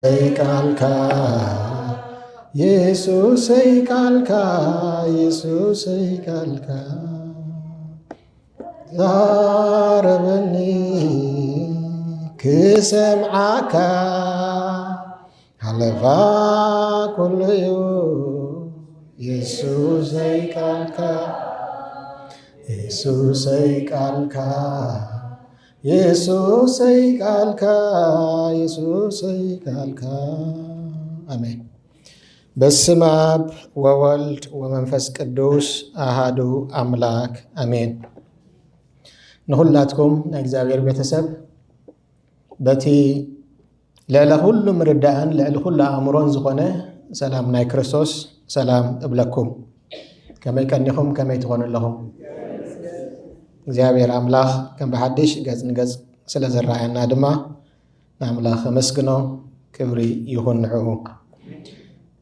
ሰይ ቃልካ የሱሰይ ቃልካ የሱሰይ ቃልካ ዛረበኒ ክሰምዓካ ሓለፋ ኩሉዩ የሱሰይ ቃልካ የሱሰይ ቃልካ የሱሰይ ቃልካ የሱሰይ ቃልካ። ኣሜን። በስመ አብ ወወልድ ወመንፈስ ቅዱስ አሃዱ አምላክ አሜን። ንኹላትኩም ናይ እግዚኣብሔር ቤተሰብ በቲ ልዕሊ ኩሉ ምርዳእን ልዕሊ ኩሉ ኣእምሮን ዝኾነ ሰላም ናይ ክርስቶስ ሰላም እብለኩም። ከመይ ቀኒኹም? ከመይ ትኾኑ ኣለኹም? እግዚኣብሔር ኣምላኽ ከም ብሓድሽ ገጽ ንገጽ ስለ ዝረኣየና ድማ ንኣምላኽ ኣመስግኖ። ክብሪ ይኹን ንዕኡ።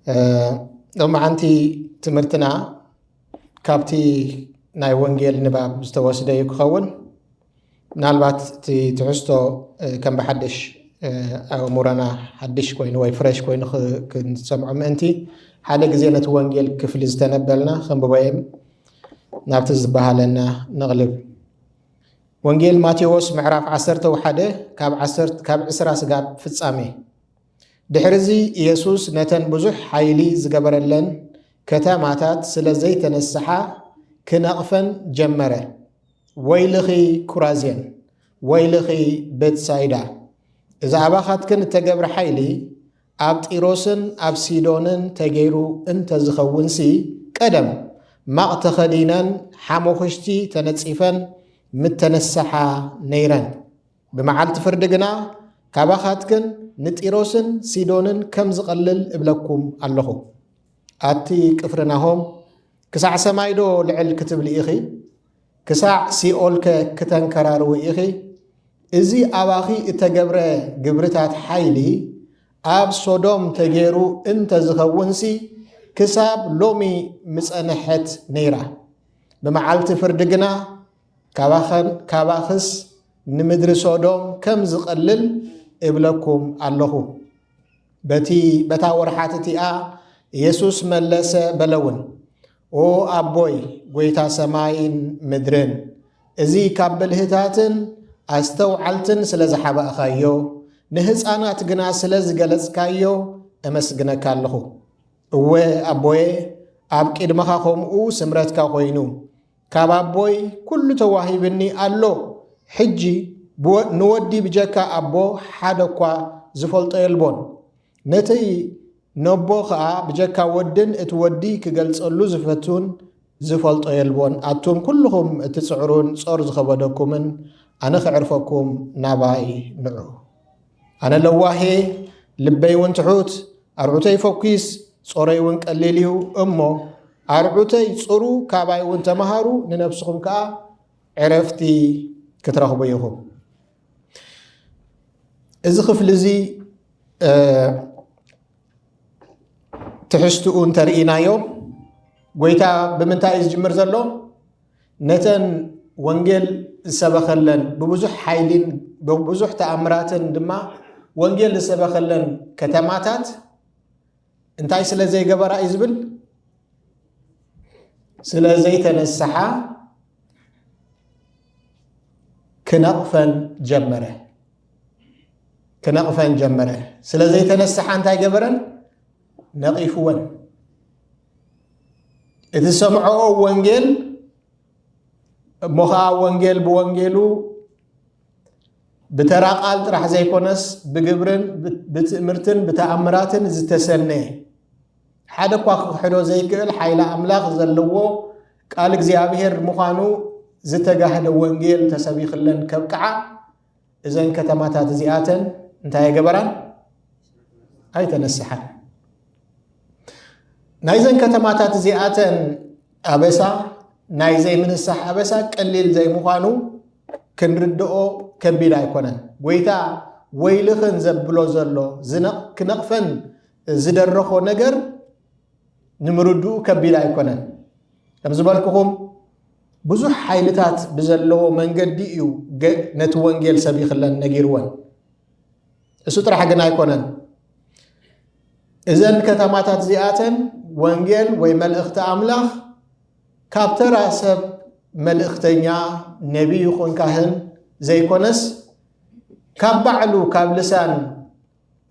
እ፣ ሎማዓንቲ ትምህርትና ካብቲ ናይ ወንጌል ንባብ ዝተወስደ እዩ ክኸውን። ምናልባት እቲ ትሕዝቶ፣ እ፣ ከም ብሓድሽ፣ እ፣ ኣእምሮና ሓድሽ ኮይኑ ወይ ፍሬሽ ኮይኑ ክ-፣ ክንሰምዖ ምእንቲ ሓደ ግዜ ነቲ ወንጌል ክፍሊ ዝተነበልና ከንብቦ እየ። ናብቲ ዝበሃለና ነቕልብ። ወንጌል ማቴዎስ ምዕራፍ ዓሰርተ ሓደ ካብ ዓሰርተ፣ ካብ ዕስራ ስጋብ ፍጻሜ። ድሕርዚ ኢየሱስ ነተን ብዙሕ ሓይሊ ዝገበረለን ከተማታት ስለ ዘይተነስሓ ክነቕፈን ጀመረ። "ወይልኺ ኩራዜን፣ ወይልኺ ቤትሳይዳ፣ እዚ ኣባኻትክን እተገብረ ሓይሊ ኣብ ጢሮስን ኣብ ሲዶንን ተገይሩ እንተ ዝኸውንሲ፣ ቀደም ማቕ ተኸዲነን ሓሞኽሽቲ ተነጺፈን ምተነስሓ ነይረን። ብመዓልቲ ፍርዲ ግና ካባኻትክን ንጢሮስን ሲዶንን ከም ዝቐልል እብለኩም ኣለኹ። ኣቲ ቅፍርናሆም፣ ክሳዕ ሰማይዶ ልዕል ክትብሊ ኢኺ? ክሳዕ ሲኦልከ ክተንከራርዊ ኢኺ? እዚ ኣባኺ እተገብረ ግብርታት ሓይሊ ኣብ ሶዶም ተገይሩ እንተ ዝኸውንሲ፣ ክሳብ ሎሚ ምጸንሐት ነይራ። ብመዓልቲ ፍርዲ ግና ካባኸን-፣ ካባኽስ ንምድሪ ሶዶም ከም ዝቐልል እብለኩም ኣለኹ።" በቲ፣ በታ ወርሓት እቲኣ ኢየሱስ መለሰ በለ እውን፣ "ኦ ኣቦይ፣ ጐይታ ሰማይን ምድርን፣ እዚ ካብ ብልህታትን ኣስተውዓልትን ስለ ዝሓባእኻዮ፣ ንህፃናት ግና ስለ ዝገለጽካዮ እመስግነካ ኣለኹ። እወ ኣቦየ፣ ኣብ ቅድመኻ ኸምኡ ስምረትካ ኾይኑ፣ ካብ ኣቦይ ኩሉ ተዋሂብኒ ኣሎ። ሕጂ ብወ-፣ ንወዲ ብጀካ ኣቦ ሓደ እኳ ዝፈልጦ የልቦን። ነቲ ነቦ ኸኣ ብጀካ ወድን እቲ ወዲ ክገልጸሉ ዝፈቱን ዝፈልጦ የልቦን። ኣቱም ኩልኹም እትጽዕሩን ጾር ዝኸበደኩምን ኣነ ክዕርፈኩም ናባይ ንዑ። ኣነ ለዋሄ፣ ልበይ እውን ትሑት፣ ኣርዑተይ ፈኲስ፣ ጾረይ እውን ቀሊል እዩ። እሞ ኣርዑተይ ጽሩ፣ ካባይ እውን ተመሃሩ፣ ንነፍስኹም ከኣ ዕረፍቲ ክትረኽቡ ኢኹም።" እዚ ክፍሊ እዚ፣ እ፣ ትሕዝትኡ እንተርኢናዮ፣ ጐይታ ብምንታይ እዩ ዝጅምር ዘሎ? ነተን ወንጌል ዝሰበኸለን፣ ብብዙሕ ሓይሊን ብብዙሕ ተኣምራትን ድማ ወንጌል ዝሰበኸለን ከተማታት እንታይ ስለ ዘይገበራ እዩ ዝብል? ስለ ዘይተነስሓ ክነቕፈን ጀመረ። ክነቕፈን ጀመረ። ስለ ዘይተነስሓ እንታይ ገበረን? ነቒፍወን። እቲ ዝሰምዐኦ ወንጌል፣ እሞ ኸዓ ወንጌል ብወንጌሉ ብተራ ቃል ጥራሕ ዘይኮነስ፣ ብግብርን ብ-፣ ብትእምርትን ብተኣምራትን ዝተሰነየ፣ ሓደ እኳ ክኽሕዶ ዘይክእል ሓይሊ ኣምላኽ ዘለዎ፣ ቃል እግዚኣብሔር ምዃኑ ዝተጋህደ ወንጌል ተሰቢኽለን ከብቅዓ፣ እዘን ከተማታት እዚኣተን እንታይ ኣይገበራን? ኣይተነስሓን። ናይዘን ከተማታት እዚኣተን ኣበሳ፣ ናይ ዘይምንሳሕ ኣበሳ ቀሊል ዘይምዃኑ ክንርድኦ ከቢድ ኣይኮነን። ጎይታ ወይልኽን ዘብሎ ዘሎ ዝነቕ-፣ ክነቕፈን ዝደረኾ ነገር ንምርድኡ ከቢድ ኣይኮነን። ከም ዝበልኩኹም ብዙሕ ሓይልታት ብዘለዎ መንገዲ እዩ ገ-፣ ነቲ ወንጌል ሰቢኽለን ነጊርወን። እሱ ጥራሕ ግን ኣይኮነን። እዘን ከተማታት እዚኣተን ወንጌል ወይ መልእኽቲ ኣምላኽ ካብ ተራ ሰብ መልእኽተኛ፣ ነቢይ ይኹን ካህን ዘይኮነስ፣ ካብ ባዕሉ ካብ ልሳን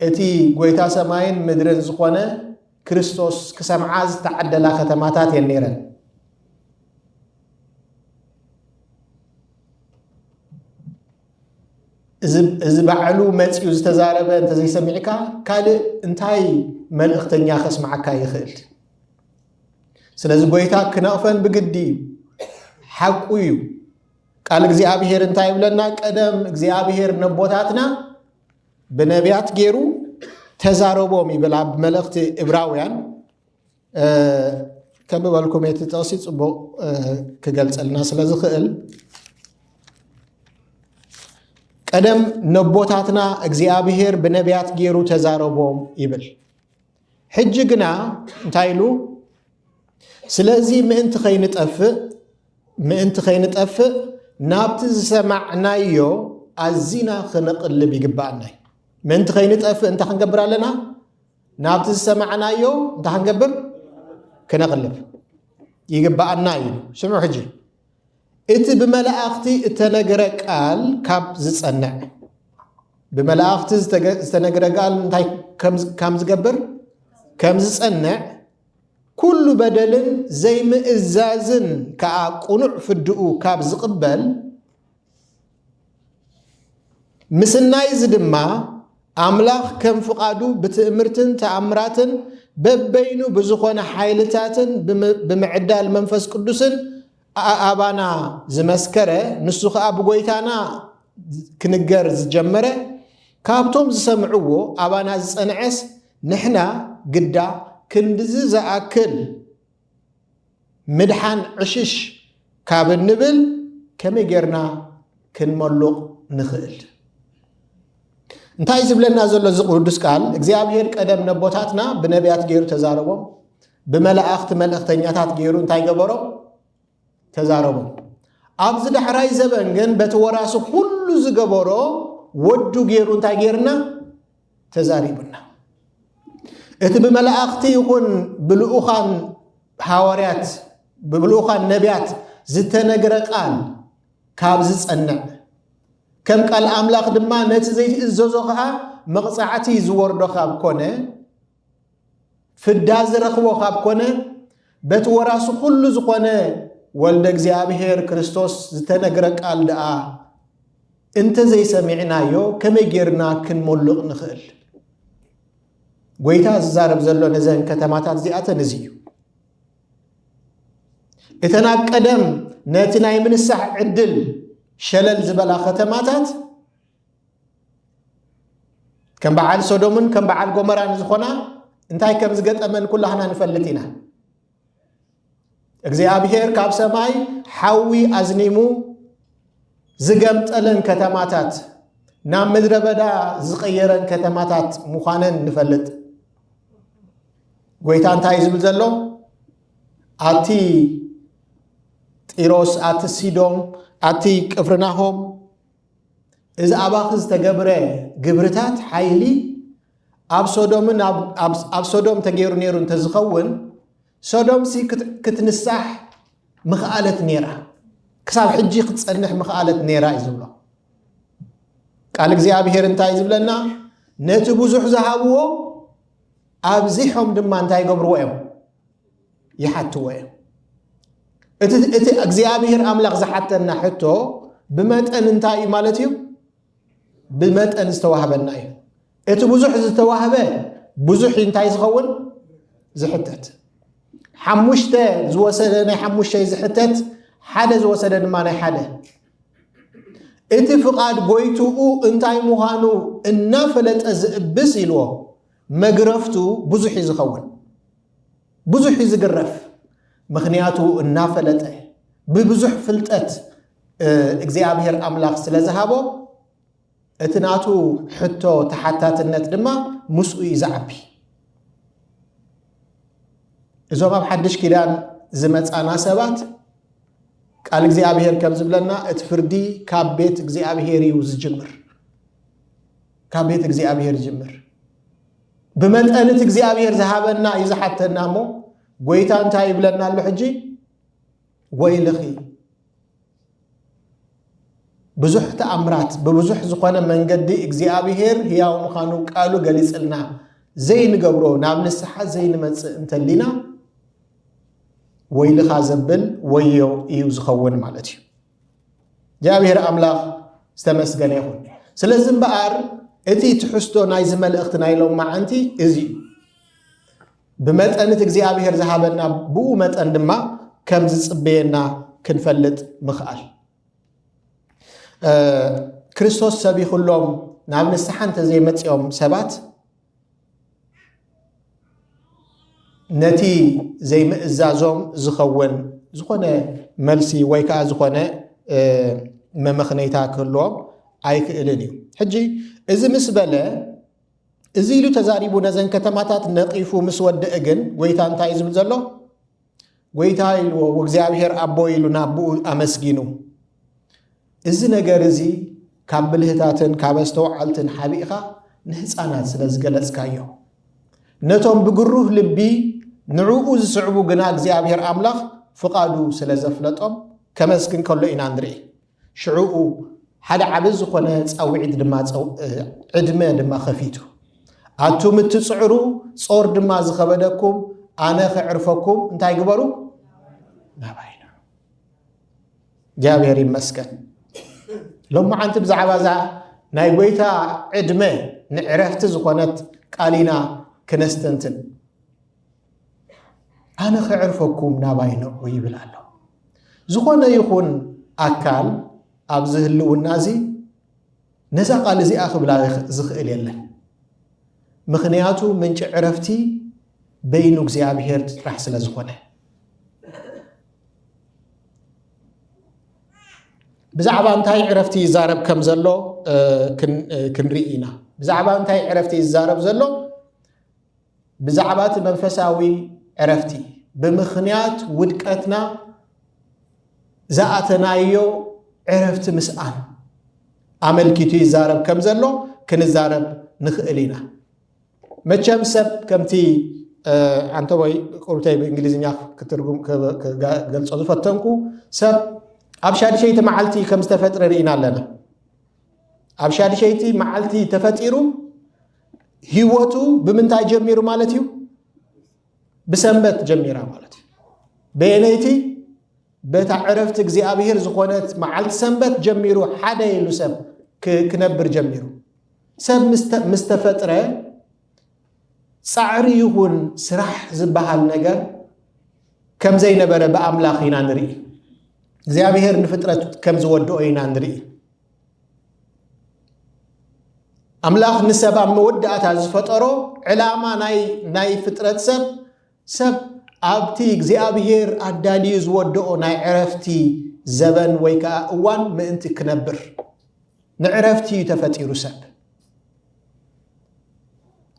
እቲ ጎይታ ሰማይን ምድርን ዝኾነ ክርስቶስ ክሰምዓ ዝተዓደላ ከተማታት እየን ነይረን። እዚ፣ እዚ ባዕሉ መጺኡ ዝተዛረበ እንተዘይሰሚዕካ፣ ካልእ እንታይ መልእኽተኛ ከስምዓካ ይኽእል? ስለዚ ጎይታ ክነቕፈን ብግዲ እዩ። ሓቁ እዩ። ቃል እግዚኣብሔር እንታይ ይብለና? ቀደም እግዚኣብሔር ነቦታትና ብነቢያት ገይሩ ተዛረቦም ይብል ኣብ መልእኽቲ እብራውያን። እ፣ ከንብበልኩም እቲ ጥቕሲ ጽቡቕ፣ እ፣ ክገልጸልና ስለ ዝኽእል፣ ቀደም ነቦታትና እግዚኣብሔር ብነቢያት ገይሩ ተዛረቦም ይብል። ሕጂ ግና እንታይ ኢሉ? ስለዚ ምእንቲ ኸይንጠፍእ፣ ምእንቲ ኸይንጠፍእ ናብቲ ዝሰማዕናዮ ኣዚና ኽንቕልብ ይግብኣና እዩ። ምእንቲ ኸይንጠፍእ እንታይ ክንገብር ኣለና? ናብቲ ዝሰማዕናዮ እንታይ ክንገብር? ክነቕልብ ይግብኣና እዩ። ስምዑ ሕጂ። እቲ ብመላእኽቲ እተነግረ ቃል ካብ ዝጸንዕ፣ ብመላእኽቲ ዝተገ-፣ ዝተነግረ ቃል እንታይ ከም ዝ-፣ ከም ዝገብር? ከም ዝጸንዕ፣ ኩሉ በደልን ዘይምእዛዝን ከኣ ቅኑዕ ፍድኡ ካብ ዝቕበል፣ ምስናይ እዚ ድማ ኣምላኽ ከም ፍቓዱ ብትእምርትን ተኣምራትን በበይኑ ብዝኾነ ሓይልታትን ብም-፣ ብምዕዳል መንፈስ ቅዱስን ኣ-፣ ኣባና ዝመስከረ፣ ንሱ ኸኣ ብጎይታና ክንገር ዝጀመረ፣ ካብቶም ዝሰምዕዎ ኣባና ዝጸንዐስ፣ ንሕና ግዳ ክንድዚ ዝኣክል ምድሓን ዕሽሽ ካብ እንብል፣ ከመይ ጌርና ክንመሉቕ ንኽእል? እንታይ ዝብለና ዘሎ እዚ ቅዱስ ቃል? እግዚኣብሔር ቀደም ነቦታትና ብነቢያት ገይሩ ተዛረቦም፣ ብመላእኽቲ መልእኽተኛታት ገይሩ እንታይ ገበሮም? ተዛረቦም። ኣብዚ ዳሕራይ ዘበን ግን በቲ ወራሲ ኩሉ ዝገበሮ ወዱ ገይሩ እንታይ ገይርና? ተዛሪቡና። እቲ ብመላእኽቲ ይኹን ብልኡኻን ሃዋርያት፣ ብልኡኻን ነቢያት ዝተነግረ ቃል ካብ ዝጸንዕ፣ ከም ቃል ኣምላኽ ድማ ነቲ ዘይትእዘዞ ኸኣ መቕጻዕቲ ዝወርዶ ካብ ኮነ፣ ፍዳ ዝረኽቦ ካብ ኮነ፣ በቲ ወራሲ ኩሉ ዝኾነ ወልደ እግዚኣብሔር ክርስቶስ ዝተነግረ ቃል ደኣ እንተ ዘይሰሚዕናዮ፣ ከመይ ጌርና ክንመሉቕ ንኽእል? ጎይታ ዝዛረብ ዘሎ ነዘን ከተማታት እዚኣተን እዚ እዩ። እተን ኣብ ቀደም ነቲ ናይ ምንሳሕ ዕድል ሸለል ዝበላ ከተማታት፣ ከም በዓል ሶዶምን ከም በዓል ጎመራን ዝኾና፣ እንታይ ከም ዝገጠመን ኩላህና ንፈልጥ ኢና። እግዚኣብሔር ካብ ሰማይ ሓዊ ኣዝኒሙ ዝገምጠለን ከተማታት፣ ናብ ምድረ በዳ ዝቐየረን ከተማታት ምዃነን ንፈልጥ። ጎይታ እንታይ እዩ ዝብል ዘሎ? ኣቲ ጢሮስ፣ ኣቲ ሲዶን፣ ኣቲ ቅፍርናሆም፣ እዚ ኣባኺ ዝተገብረ ግብርታት ሓይሊ ኣብ ሶዶምን ኣብ፣ ኣብ፣ ኣብ ሶዶም ተገይሩ ነይሩ እንተዝኸውን፣ ሶዶምሲ ክት-፣ ክትንሳሕ ምኽኣለት ነይራ፣ ክሳብ ሕጂ ክትጸንሕ ምኽኣለት ነይራ እዩ ዝብሎ። ቃል እግዚኣብሔር እንታይ ዝብለና? ነቲ ብዙሕ ዝሃብዎ ኣብዚሖም ድማ እንታይ ይገብርዎ እዮም? ይሓትዎ እዮም። እቲ፣ እቲ እግዚኣብሔር ኣምላኽ ዝሓተና ሕቶ ብመጠን እንታይ እዩ ማለት እዩ? ብመጠን ዝተዋህበና እዩ። እቲ ብዙሕ ዝተዋህበ ብዙሕ እዩ እንታይ ዝኸውን? ዝሕተት። ሓሙሽተ ዝወሰደ ናይ ሓሙሽተ እዩ ዝሕተት፣ ሓደ ዝወሰደ ድማ ናይ ሓደ። እቲ ፍቓድ ጎይትኡ እንታይ ምዃኑ እናፈለጠ ዝእብስ ኢልዎ፣ መግረፍቱ ብዙሕ እዩ ዝኸውን። ብዙሕ እዩ ዝግረፍ። ምኽንያቱ እናፈለጠ ብብዙሕ ፍልጠት እግዚኣብሔር ኣምላኽ ስለ ዝሃቦ፣ እቲ ናቱ ሕቶ ተሓታትነት ድማ ምስኡ እዩ ዝዓቢ። እዞም ኣብ ሓድሽ ኪዳን ዝመጻና ሰባት፣ ቃል እግዚኣብሔር ከም ዝብለና፣ እቲ ፍርዲ ካብ ቤት እግዚኣብሔር እዩ ዝጅምር። ካብ ቤት እግዚኣብሔር ይጅምር። ብመጠን እቲ እግዚኣብሔር ዝሃበና እዩ ዝሓተና። እሞ ጎይታ እንታይ ይብለና ኣሎ ሕጂ? "ወይልኺ፣ ብዙሕ ተኣምራት፣ ብብዙሕ ዝኾነ መንገዲ እግዚኣብሔር ህያው ምዃኑ ቃሉ ገሊጽልና ዘይንገብሮ፣ ናብ ንስሓ ዘይንመጽእ እንተሊና፣ ወይልኻ ዘብል ወዮ እዩ ዝኸውን" ማለት እዩ። እግዚኣብሔር ኣምላኽ ዝተመስገነ ይኹን። ስለዚ እምበኣር፣ እቲ ትሕዝቶ ናይዚ መልእኽቲ ናይ ሎም መዓንቲ እዚ እዩ። ብመጠን እቲ እግዚኣብሔር ዝሃበና፣ ብኡ መጠን ድማ ከም ዝጽበየና ክንፈልጥ ምኽኣል። እ፣ ክርስቶስ ሰቢኹሎም ናብ ንስሓ እንተዘይመጺኦም ሰባት፣ ነቲ ዘይምእዛዞም ዝኸውን ዝኾነ መልሲ ወይ ከዓ ዝኾነ፣ እ፣ መመኽነይታ ክህልዎም ኣይክእልን እዩ። ሕጂ እዚ ምስ በለ፣ እዚ ኢሉ ተዛሪቡ ነዘን ከተማታት ነቒፉ ምስ ወደአ ግን፣ ጎይታ እንታይ እዩ ዝብል ዘሎ? ጎይታ ኢልዎ፣ "ወእግዚኣብሔር ኣቦ" ኢሉ ናብኡ ኣመስጊኑ። እዚ ነገር እዚ ካብ ብልህታትን ካብ ኣስተውዓልትን ሓቢእኻ ንህፃናት ስለ ዝገለጽካዮ፣ ነቶም ብግሩህ ልቢ ንዕኡ ዝስዕቡ ግና እግዚኣብሔር ኣምላኽ ፍቓዱ ስለ ዘፍለጦም ከመስግን ከሎ ኢና ንርኢ። ሽዕኡ ሓደ ዓቢ ዝኾነ ጻውዒት ድማ ጸው-፣ እ፣ ዕድመ ድማ ከፊቱ። "ኣቱም እትጽዕሩ፣ ጾር ድማ ዝኸበደኩም፣ ኣነ ኸዕርፈኩም እንታይ ግበሩ? ናባይ ንዑ።" እግዚኣብሔር ይመስገን። ሎማዓንቲ ብዛዕባ እዛ ናይ ጎይታ ዕድመ ንዕረፍቲ ዝኾነት ቃል ኢና ክነስተንትን። "ኣነ ኸዕርፈኩም፣ ናባይ ንዑ" ይብል ኣሎ። ዝኾነ ይኹን ኣካል ኣብዚ ህልውና እዚ ነዛ ቃል እዚኣ ክብላ ይኽ-፣ ዝኽእል የለን። ምኽንያቱ ምንጪ ዕረፍቲ በይኑ እግዚኣብሔር ጥራሕ ስለ ዝኾነ። ብዛዕባ እንታይ ዕረፍቲ ይዛረብ ከም ዘሎ፣ እ፣ ክን-፣ እ፣ ክንርኢ ኢና። ብዛዕባ እንታይ ዕረፍቲ ይዛረብ ዘሎ? ብዛዕባ እቲ መንፈሳዊ ዕረፍቲ፣ ብምኽንያት ውድቀትና ዝኣተናዮ ዕረፍቲ ምስኣን ኣመልኪቱ ይዛረብ ከም ዘሎ ክንዛረብ ንኽእል ኢና። መቸም ሰብ ከምቲ፣ እ፣ ኣንተ ወይ ቁሩብተይ ብእንግሊዝኛ ክትርጉም፣ ክ-፣ ክገልጾ ዝፈተንኩ፣ ሰብ ኣብ ሻድሸይቲ መዓልቲ ከም ዝተፈጥረ ርኢና ኣለና። ኣብ ሻድሸይቲ መዓልቲ ተፈጢሩ፣ ህይወቱ ብምንታይ ጀሚሩ ማለት እዩ? ብሰንበት ጀሚራ ማለት እዩ። በየነይቲ? በታ ዕረፍቲ እግዚኣብሔር ዝኾነት መዓልቲ ሰንበት ጀሚሩ ሓደ ኢሉ ሰብ ክ-፣ ክነብር ጀሚሩ። ሰብ ምስ ተ-፣ ምስ ተፈጥረ ጻዕሪ ይኹን ስራሕ ዝበሃል ነገር ከም ዘይነበረ ብኣምላኽ ኢና ንርኢ። እግዚኣብሔር ንፍጥረት ከም ዝወድኦ ኢና ንርኢ። ኣምላኽ ንሰብ ኣብ መወዳእታ ዝፈጠሮ ዕላማ ናይ፣ ናይ ፍጥረት ሰብ፣ ሰብ ኣብቲ እግዚኣብሔር ኣዳልዩ ዝወደኦ ናይ ዕረፍቲ ዘበን ወይ ከዓ እዋን ምእንቲ ክነብር፣ ንዕረፍቲ እዩ ተፈጢሩ ሰብ።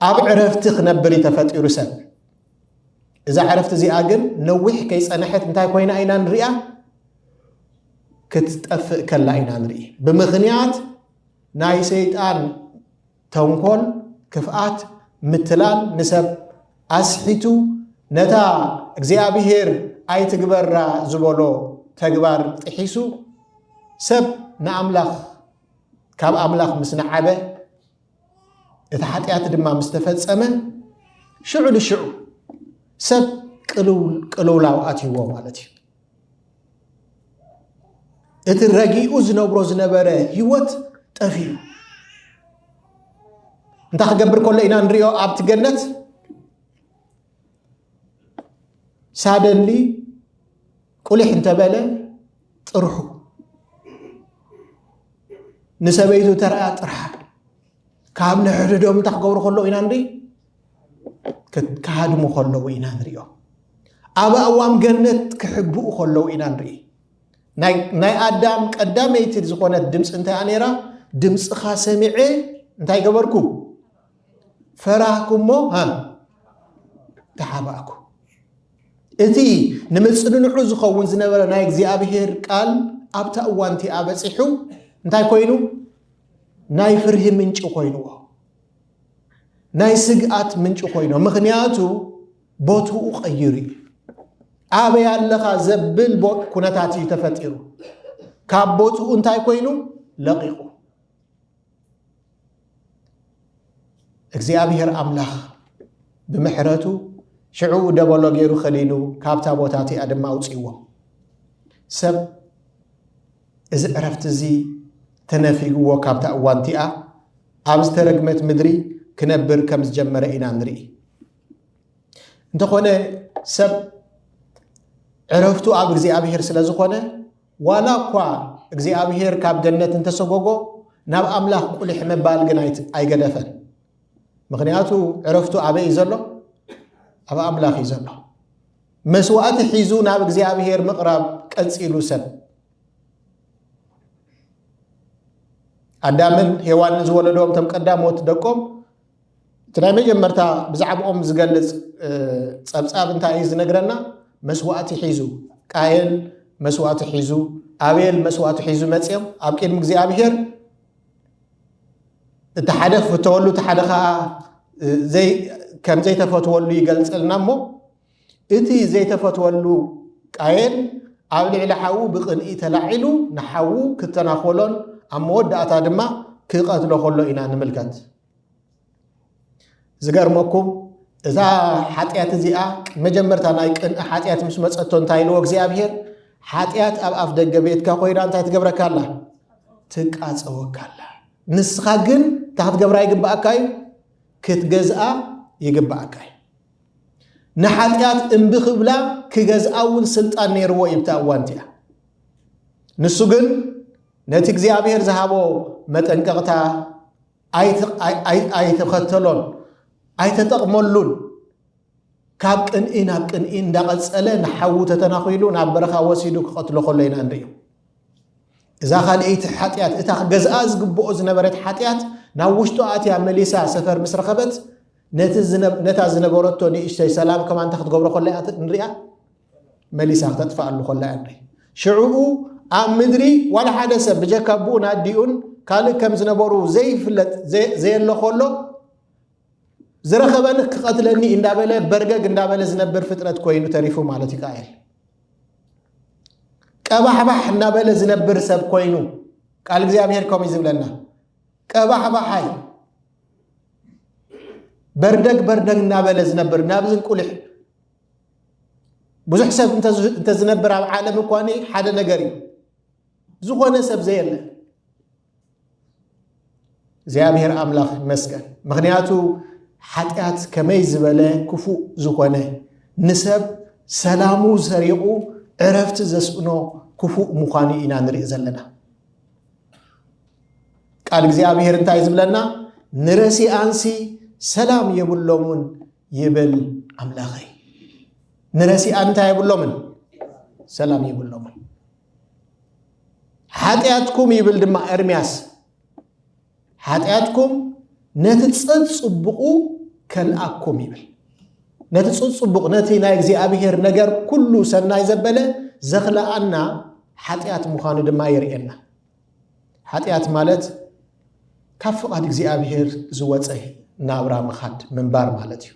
ኣብ ዕረፍቲ ክነብር እዩ ተፈጢሩ ሰብ። እዛ ዕረፍቲ እዚኣ ግን ነዊሕ ከይጸንሐት እንታይ ኮይና ኢና ንሪኣ? ክትጠፍእ ከላ ኢና ንርኢ። ብምኽንያት ናይ ሰይጣን ተንኮል፣ ክፍኣት፣ ምትላል ንሰብ ኣስሒቱ፣ ነታ እግዚኣብሔር ኣይትግበራ ዝበሎ ተግባር ጥሒሱ፣ ሰብ ንኣምላኽ፣ ካብ ኣምላኽ ምስ ነዓበ፣ እቲ ሓጢኣት ድማ ምስ ተፈጸመ፣ ሽዑ ንሽዑ ሰብ ቅልው-፣ ቅልውላው ኣትይዎ ማለት እዩ። እቲ ረጊኡ ዝነብሮ ዝነበረ ህይወት ጠፊኡ። እንታይ ክገብር ከሎ ኢና ንሪኦ? ኣብቲ ገነት ሳደንሊ ቁሊሕ እንተበለ ጥርሑ፣ ንሰበይቱ ተረኣ ጥርሓ፣ ካብ ንሕድሕዶም እንታይ ክገብሩ ከለዉ ኢና ንርኢ? ክት-፣ ክሃድሙ ከለዉ ኢና ንሪኦ። ኣብ ኣእዋም ገነት ክሕብኡ ከለዉ ኢና ንርኢ። ናይ ኣዳም ቀዳመይቲ ዝኾነት ድምፂ እንታይ ነይራ? ድምፅኻ ሰሚዐ እንታይ ገበርኩ? ፈራህኩ እሞ ተሓባእኩ። እቲ ንምፅንንዑ ዝኸውን ዝነበረ ናይ እግዚኣብሔር ቃል ኣብታ እዋንቲ ኣበፂሑ እንታይ ኮይኑ? ናይ ፍርሂ ምንጭ ኮይንዎ፣ ናይ ስግኣት ምንጭ ኮይንዎ። ምኽንያቱ ቦትኡ ቀይሩ እዩ። ኣበይ ኣለኻ ዘብል ኩነታት እዩ ተፈጢሩ። ካብ ቦትኡ እንታይ ኮይኑ? ለቒቑ። እግዚኣብሔር ኣምላኽ ብምሕረቱ ሽዑ ደበሎ ገይሩ ከሊሉ ካብታ ቦታ እቲኣ ድማ ኣውፅእዎም። ሰብ እዚ ዕረፍቲ እዚ ተነፊግዎ ካብታ እዋን እቲኣ ኣብ ዝተረግመት ምድሪ ክነብር ከም ዝጀመረ ኢና ንርኢ። እንተኾነ ሰብ ዕረፍቱ ኣብ እግዚኣብሔር ስለ ዝኾነ ዋላ እኳ እግዚኣብሔር ካብ ገነት እንተሰጎጎ ናብ ኣምላኽ ቁልሕ ምባል ግን ኣይገደፈን። ምኽንያቱ ዕረፍቱ ኣበይ እዩ ዘሎ? ኣብ ኣምላኽ እዩ ዘሎ። መስዋእቲ ሒዙ ናብ እግዚኣብሔር ምቕራብ ቀጺሉ ሰብ ኣዳምን ሄዋንን ዝወለዶም እቶም ቀዳሞት ደቆም እቲ ናይ መጀመርታ ብዛዕባኦም ዝገልጽ ጸብጻብ እንታይ እዩ ዝነግረና? መስዋእቲ ሒዙ ቃየል መስዋእቲ ሒዙ ኣቤል መስዋእቲ ሒዙ መጽኦም ኣብ ቅድሚ እግዚኣብሔር እቲ ሓደ ክፍተወሉ እቲ ሓደ ከዓ ከም ዘይተፈትወሉ ይገልጸልና እሞ እቲ ዘይተፈትወሉ ቃየል ኣብ ልዕሊ ሓዉ ብቕንኢ ተላዒሉ ንሓዉ ክተናኾሎን ኣብ መወዳእታ ድማ ክቐትሎ ከሎ ኢና ንምልከት። ዝገርመኩም እዛ ሓጢኣት እዚኣ መጀመርታ ናይ ቅንኢ ሓጢኣት ምስ መፀቶ እንታይ ኢልዎ እግዚኣብሔር? ሓጢኣት ኣብ ኣፍ ደገ ቤትካ ኮይና እንታይ ትገብረካ ኣላ? ትቃፀወካ ኣላ። ንስኻ ግን እንታይ ክትገብራ ይግባኣካ እዩ? ክትገዝኣ ይግባኣካ እዩ። ንሓጢኣት እምቢ ክብላ ክገዝኣ እውን ስልጣን ነይርዎ እዩ ብታ እዋን እቲኣ። ንሱ ግን ነቲ እግዚኣብሔር ዝሃቦ መጠንቀቕታ ኣይተኸተሎን ኣይተጠቕመሉን። ካብ ቅንኢ ናብ ቅንኢ እንዳቐጸለ ንሓዉ ተተናኺሉ ናብ በረኻ ወሲዱ ክቐትሎ ከሎ ኢና ንርእዮ። እዛ ካልኣይቲ ሓጢኣት እታ ክገዝኣ ዝግብኦ ዝነበረት ሓጢኣት ናብ ውሽጡ ኣትያ መሊሳ ሰፈር ምስ ረኸበት ነታ ዝነበረቶ ንእሽተይ ሰላም ከማን እንታይ ክትገብሮ ከላ እያ ንሪኣ? መሊሳ ክተጥፍኣሉ ከላ እያ ንርኢ። ሽዕኡ ኣብ ምድሪ ዋላ ሓደ ሰብ ብጀካ ኣቦኡን ኣዲኡን ካልእ ከም ዝነበሩ ዘይፍለጥ ዘየሎ ከሎ ዝረኸበኒ ክቐትለኒ እንዳበለ በርገግ እንዳበለ ዝነብር ፍጥረት ኮይኑ ተሪፉ ማለት እዩ ቃየል። ቀባሕባሕ እናበለ ዝነብር ሰብ ኮይኑ ቃል እግዚኣብሔር ከምኡ እዩ ዝብለና። ቀባሕባሓይ በርደግ በርደግ እናበለ ዝነብር ናብዚ እንቁልሕ ብዙሕ ሰብ እንተዝነብር ኣብ ዓለም እኳ ሓደ ነገር እዩ። ዝኾነ ሰብ ዘየለ እግዚኣብሔር ኣምላኽ ይመስገን። ምኽንያቱ ሓጢኣት ከመይ ዝበለ ክፉእ ዝኾነ ንሰብ ሰላሙ ሰሪቑ ዕረፍቲ ዘስእኖ ክፉእ ምዃኑ ኢና ንርኢ ዘለና። ቃል እግዚኣብሔር እንታይ ዝብለና? ንረሲኣንሲ ሰላም የብሎምን ይብል ኣምላኸይ። ንረሲኣን እንታይ የብሎምን? ሰላም የብሎምን። ሓጢኣትኩም ይብል ድማ ኤርምያስ፣ ሓጢኣትኩም ነቲ ጸጽቡቑ ከልኣኩም ይብል። ነቲ ጸጽቡቕ ነቲ ናይ እግዚኣብሔር ነገር ኩሉ ሰናይ ዘበለ ዘኽልኣና ሓጢኣት ምዃኑ ድማ የርእየና። ሓጢኣት ማለት ካብ ፍቓድ እግዚኣብሔር ዝወፀ ናብራ ምኻድ ምንባር ማለት እዩ።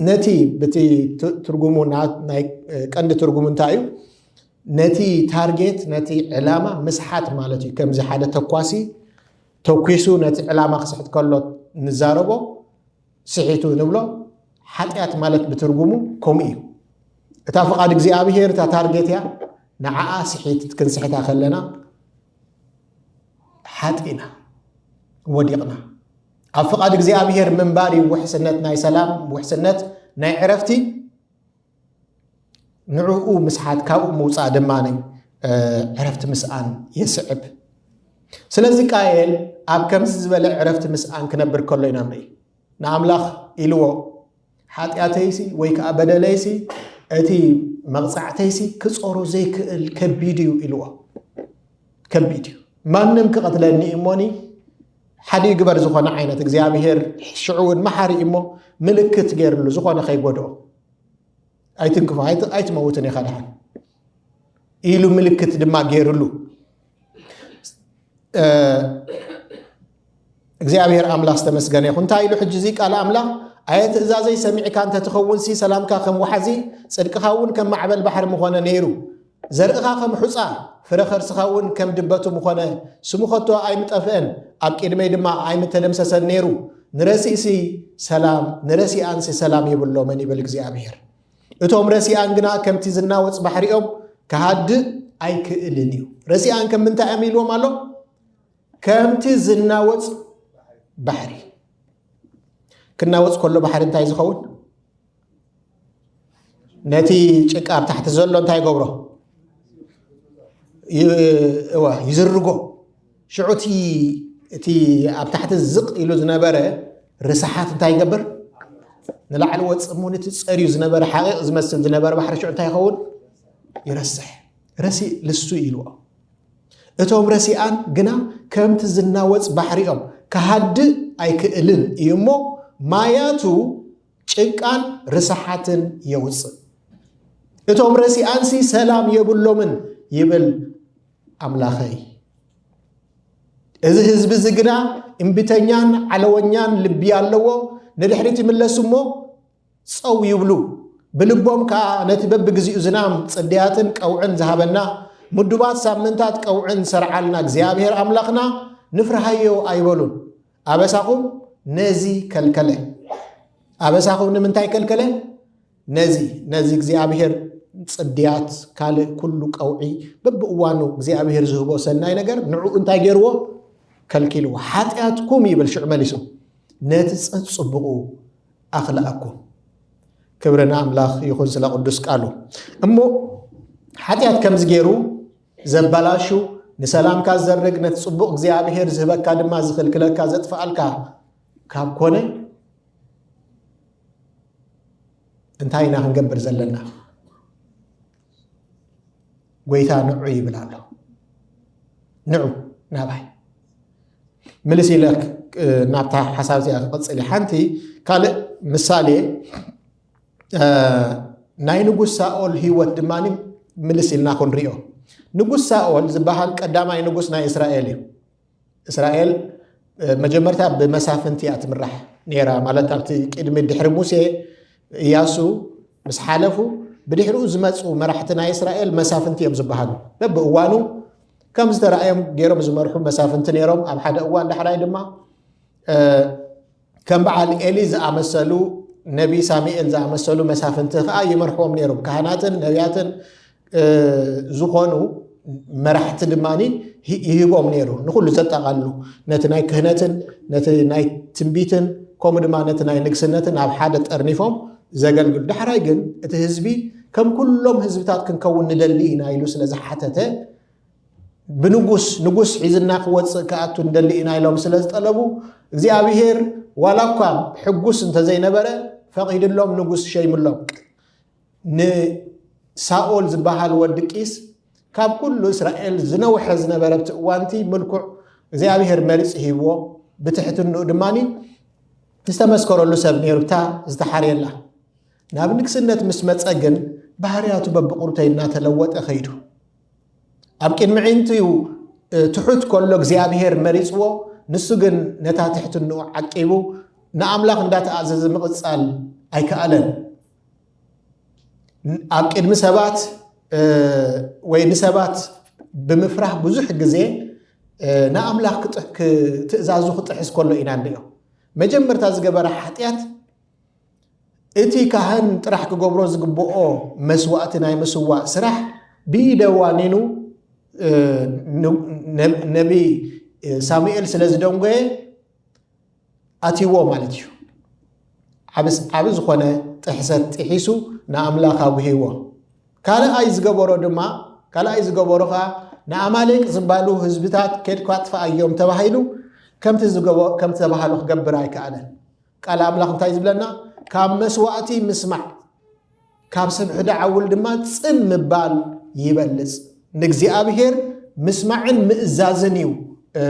ነቲ ብቲ ትርጉሙ ናይ ቀንዲ ትርጉሙ እንታይ እዩ? ነቲ ታርጌት ነቲ ዕላማ ምስሓት ማለት እዩ። ከምዚ ሓደ ተኳሲ ተኲሱ ነቲ ዕላማ ክስሕት ከሎ ንዛረቦ ስሒቱ ንብሎ። ሓጢኣት ማለት ብትርጉሙ ከምኡ እዩ። እታ ፍቓድ እግዚኣብሔር እታ ታርጌት እያ። ንዓኣ ስሒት ክንስሕታ ከለና ሓጢእና ወዲቕና። ኣብ ፍቓድ እግዚኣብሔር ምንባር እዩ ውሕስነት ናይ ሰላም፣ ውሕስነት ናይ ዕረፍቲ። ንዕኡ ምስሓት ካብኡ ምውፃእ ድማ ዕረፍቲ ምስኣን የስዕብ። ስለዚ ቃየል ኣብ ከምዚ ዝበለ ዕረፍቲ ምስኣን ክነብር ከሎ ኢና ንርኢ። ንኣምላኽ ኢልዎ ሓጢኣተይሲ ወይ ከዓ በደለይሲ እቲ መቕጻዕተይሲ ክጾሮ ዘይክእል ከቢድ እዩ ኢልዎ። ከቢድ እዩ። ማንም ክቐትለኒ እሞኒ ሓደ ይግበር ዝኾነ ዓይነት እግዚኣብሔር ሽዑ እውን መሓሪ እሞ ምልክት ገይርሉ ዝኾነ ከይጎድኦ ኣይትንክፎ ኣይት- ኣይትመውትን ኢኻ ደሓን ኢሉ ምልክት ድማ ገይርሉ። እግዚኣብሔር ኣምላኽ ዝተመስገነ ይኹን። እንታይ ኢሉ ሕጂ እዚ ቃል ኣምላኽ? ኣየ ትእዛዘይ ሰሚዕካ እንተትኸውን ሲ ሰላምካ ከም ወሓዚ ጽድቅኻ እውን ከም ማዕበል ባሕሪ ምኾነ ነይሩ። ዘርእኻ ከም ሑጻ፣ ፍረ ኸርስኻ እውን ከም ድበቱ ምኾነ፣ ስሙ ኸቶ ኣይምጠፍአን፣ ኣብ ቅድመይ ድማ ኣይምተደምሰሰን ነይሩ። ንረሲእሲ ሰላም ንረሲኣንሲ ሰላም የብሎምን ይብል እግዚኣብሔር። እቶም ረሲኣን ግና ከምቲ ዝናወጽ ባሕሪኦም ክሃድእ ኣይክእልን እዩ። ረሲኣን ከም ምንታይ እዮም ኢልዎም ኣሎ? ከምቲ ዝናወጽ ባሕሪ። ክናወጽ ከሎ ባሕሪ እንታይ ዝኸውን? ነቲ ጭቃ ኣብ ታሕቲ ዘሎ እንታይ ይገብሮ? ይ- እወ፣ ይዝርጎ። ሽዑ እቲ እቲ ኣብ ታሕቲ ዝቕ ኢሉ ዝነበረ ርስሓት እንታይ ይገብር? ንላዕሊ ወጽእ እሞ ነቲ ጸርዩ ዝነበረ ሓቂቕ ዝመስል ዝነበረ ባሕሪ ሽዑ እንታይ ይኸውን? ይረስሕ። ረሲእ ልሱ ኢልዎ። እቶም ረሲኣን ግና ከምቲ ዝናወጽ ባሕሪኦም ክሃድእ ኣይክእልን እዩ እሞ ማያቱ ጭቃን ርስሓትን የውጽእ። እቶም ረሲኣንሲ ሰላም የብሎምን ይብል ኣምላኸይ። እዚ ህዝቢ እዚ ግና እምቢተኛን ዓለወኛን ልቢ ኣለዎ፣ ንድሕሪት ይምለሱ እሞ ጸው ይብሉ። ብልቦም ከኣ ነቲ በብግዜኡ ዝናም ጽድያትን ቀውዕን ዝሃበና፣ ምዱባት ሳምንታት ቀውዕን ሰርዓልና እግዚኣብሔር ኣምላኽና ንፍርሃዮ ኣይበሉን። ኣበሳኹም ነዚ ከልከለ። ኣበሳኹም ንምንታይ ከልከለ? ነዚ ነዚ እግዚኣብሔር ጽድያት ካልእ ኩሉ ቀውዒ በብእዋኑ እግዚኣብሔር ዝህቦ ሰናይ ነገር ንዕኡ እንታይ ገይርዎ? ከልኪልዎ። ሓጢኣትኩም ይብል ሽዑ መሊሱ ነቲ ጸጽብቑ ኣኽልኣኩም። ክብሪ ንኣምላኽ ይኹን ስለ ቅዱስ ቃሉ። እሞ ሓጢኣት ከምዚ ገይሩ ዘባላሹ፣ ንሰላምካ ዝዘርግ፣ ነቲ ጽቡቕ እግዚኣብሔር ዝህበካ ድማ ዝኽልክለካ ዘጥፍኣልካ ካብ ኮነ እንታይ ኢና ክንገብር ዘለና? ጎይታ ንዑ ይብል ኣሎ። ንዑ ናባይ። ምልስ ኢለ ናብታ ሓሳብ እዚኣ ክቕጽል እየ። ሓንቲ ካልእ ምሳሌ ናይ ንጉስ ሳኦል ህይወት ድማ ምልስ ኢልና ክንሪኦ። ንጉስ ሳኦል ዝበሃል ቀዳማይ ንጉስ ናይ እስራኤል እዩ። እስራኤል መጀመርታ ብመሳፍንቲ እያ ትምራሕ ነይራ። ማለት ኣብቲ ቅድሚ ድሕሪ ሙሴ እያሱ ምስ ሓለፉ ብድሕሪኡ ዝመፁ መራሕቲ ናይ እስራኤል መሳፍንቲ እዮም ዝበሃሉ። በብእዋኑ ከም ዝተረኣዮም ገይሮም ዝመርሑ መሳፍንቲ ነይሮም። ኣብ ሓደ እዋን ዳሕራይ ድማ ከም በዓል ኤሊ ዝኣመሰሉ፣ ነቢ ሳሙኤል ዝኣመሰሉ መሳፍንቲ ከዓ ይመርሕዎም ነይሮም። ካህናትን ነቢያትን ዝኾኑ መራሕቲ ድማ ይህቦም ነይሩ። ንኩሉ ዘጠቓልሉ፣ ነቲ ናይ ክህነትን ነቲ ናይ ትንቢትን ከምኡ ድማ ነቲ ናይ ንግስነትን ኣብ ሓደ ጠርኒፎም ዘገልግሉ። ዳሕራይ ግን እቲ ህዝቢ ከም ኩሎም ህዝብታት ክንከውን ንደሊ ኢና ኢሉ ስለ ዝሓተተ ብንጉስ ንጉስ ሒዝና ክወፅእ ክኣቱ ንደሊ ኢና ኢሎም ስለ ዝጠለቡ እግዚኣብሄር ዋላ እኳ ሕጉስ እንተዘይነበረ ፈቒድሎም ንጉስ ሸይምሎም። ንሳኦል ዝበሃል ወዲ ቂስ ካብ ኩሉ እስራኤል ዝነውሐ ዝነበረ ኣብቲ እዋንቲ ምልኩዕ እግዚኣብሄር መሪፅ ሂብዎ ብትሕትንኡ ድማ ዝተመስከረሉ ሰብ ነይሩ። እታ ዝተሓርየላ ናብ ንግስነት ምስ መጸ ግን ባህርያቱ በብቁርተይ እናተለወጠ ከይዱ። ኣብ ቅድሚ ዕንትዩ ትሑት ከሎ እግዚኣብሄር መሪጽዎ፣ ንሱ ግን ነታ ትሕትንኡ ዓቂቡ ንኣምላኽ እንዳተኣዘዘ ምቕጻል ኣይከኣለን። ኣብ ቅድሚ ሰባት ወይ ንሰባት ብምፍራህ ብዙሕ ግዜ ንኣምላኽ ትእዛዙ ክጥሕስ ከሎ ኢና ንሪኦ። መጀመርታ ዝገበረ ሓጢኣት እቲ ካህን ጥራሕ ክገብሮ ዝግብኦ መስዋእቲ ናይ ምስዋእ ስራሕ ብኢደ ዋኒኑ ነቢ ሳሙኤል ስለ ዝደንጎየ ኣትይዎ ማለት እዩ። ዓቢ ዝኾነ ጥሕሰት ጥሒሱ ንኣምላኽ ኣጉሂዎ። ካልኣይ ዝገበሮ ድማ ካልኣይ ዝገበሮ ከዓ ንኣማሌቅ ዝባሉ ህዝብታት ከድካ ኣጥፍኣዮም ተባሂሉ ከምቲ ዝተባሃሉ ክገብር ኣይከኣለን። ቃል ኣምላኽ እንታይ ዝብለና? ካብ መስዋእቲ ምስማዕ ካብ ሰብ ሕደ ዓውል ድማ ጽን ምባል ይበልጽ። ንእግዚኣብሔር ምስማዕን ምእዛዝን እዩ፣ እ፣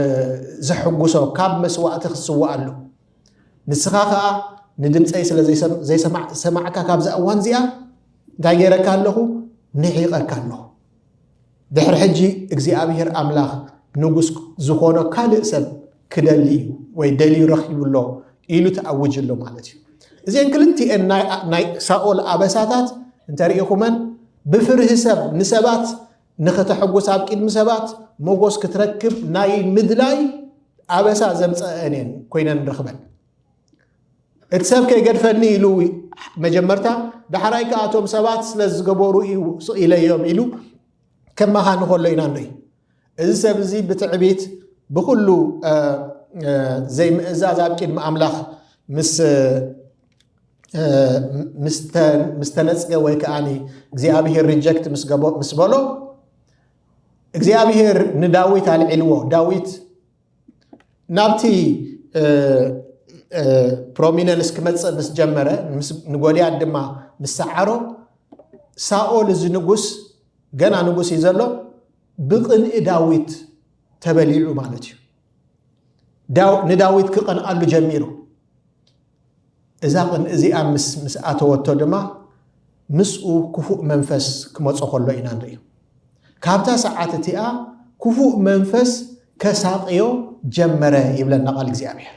ዘሐጉሶ ካብ መስዋእቲ ክትስውኣሉ። ንስኻ ኸኣ ንድምፀይ ስለ ዘይሰም-፣ ዘይሰማዕ-፣ ሰማዕካ ካብዛ እዋን እዚኣ እንታይ ገይረካ ኣለኹ? ንዒቐካ ኣለኹ። ድሕሪ ሕጂ እግዚኣብሔር ኣምላኽ ንጉስ ዝኾኖ ካልእ ሰብ ክደሊ እዩ ወይ ደልዩ ረኺቡ ኣሎ ኢሉ ተኣውጅ ኣሎ ማለት እዩ። እዚአን ክልቲአን ናይ፣ ናይ ሳኦል ኣበሳታት እንተሪኢኹመን ብፍርሂ ሰብ ንሰባት ንኽተሐጉስ ኣብ ቅድሚ ሰባት ሞጎስ ክትረክብ ናይ ምድላይ ኣበሳ ዘምፀአን እየን ኮይነን ንረኽበን። እቲ ሰብ ከይገድፈኒ ኢሉ መጀመርታ፣ ዳሕራይ ከኣ እቶም ሰባት ስለ ዝገበሩ እዩ ስቕ ኢለዮም ኢሉ ከማኻኒ ከሎ ኢና ንርኢ። እዚ ሰብ እዚ ብትዕቢት ብኹሉ፣ እ፣ እ፣ ዘይምእዛዝ ኣብ ቅድሚ ኣምላኽ ምስ፣ እ፣ ምስ ተ-፣ ምስ ተነጽገ ወይ ከኣ እግዚኣብሄር ሪጀክት ምስ ገቦ-፣ ምስ በሎ እግዚኣብሄር ንዳዊት ኣልዒልዎ። ዳዊት ናብቲ፣ እ፣ እ፣ ፕሮሚነንስ ክመጽእ ምስ ጀመረ፣ ምስ፣ ንጎልያድ ድማ ምስ ሰዓሮ፣ ሳኦል እዚ ንጉስ፣ ገና ንጉስ እዩ ዘሎ፣ ብቕንኢ ዳዊት ተበሊዑ ማለት እዩ። ዳው-፣ ንዳዊት ክቐንኣሉ ጀሚሩ። እዛ ቅንኢ እዚኣ ምስ፣ ምስ ኣተወቶ ድማ ምስኡ ክፉእ መንፈስ ክመጾ ከሎ ኢና ንርኢ። ካብታ ሰዓት እቲኣ ክፉእ መንፈስ ከሳቕዮ ጀመረ ይብለና ቃል እግዚኣብሔር።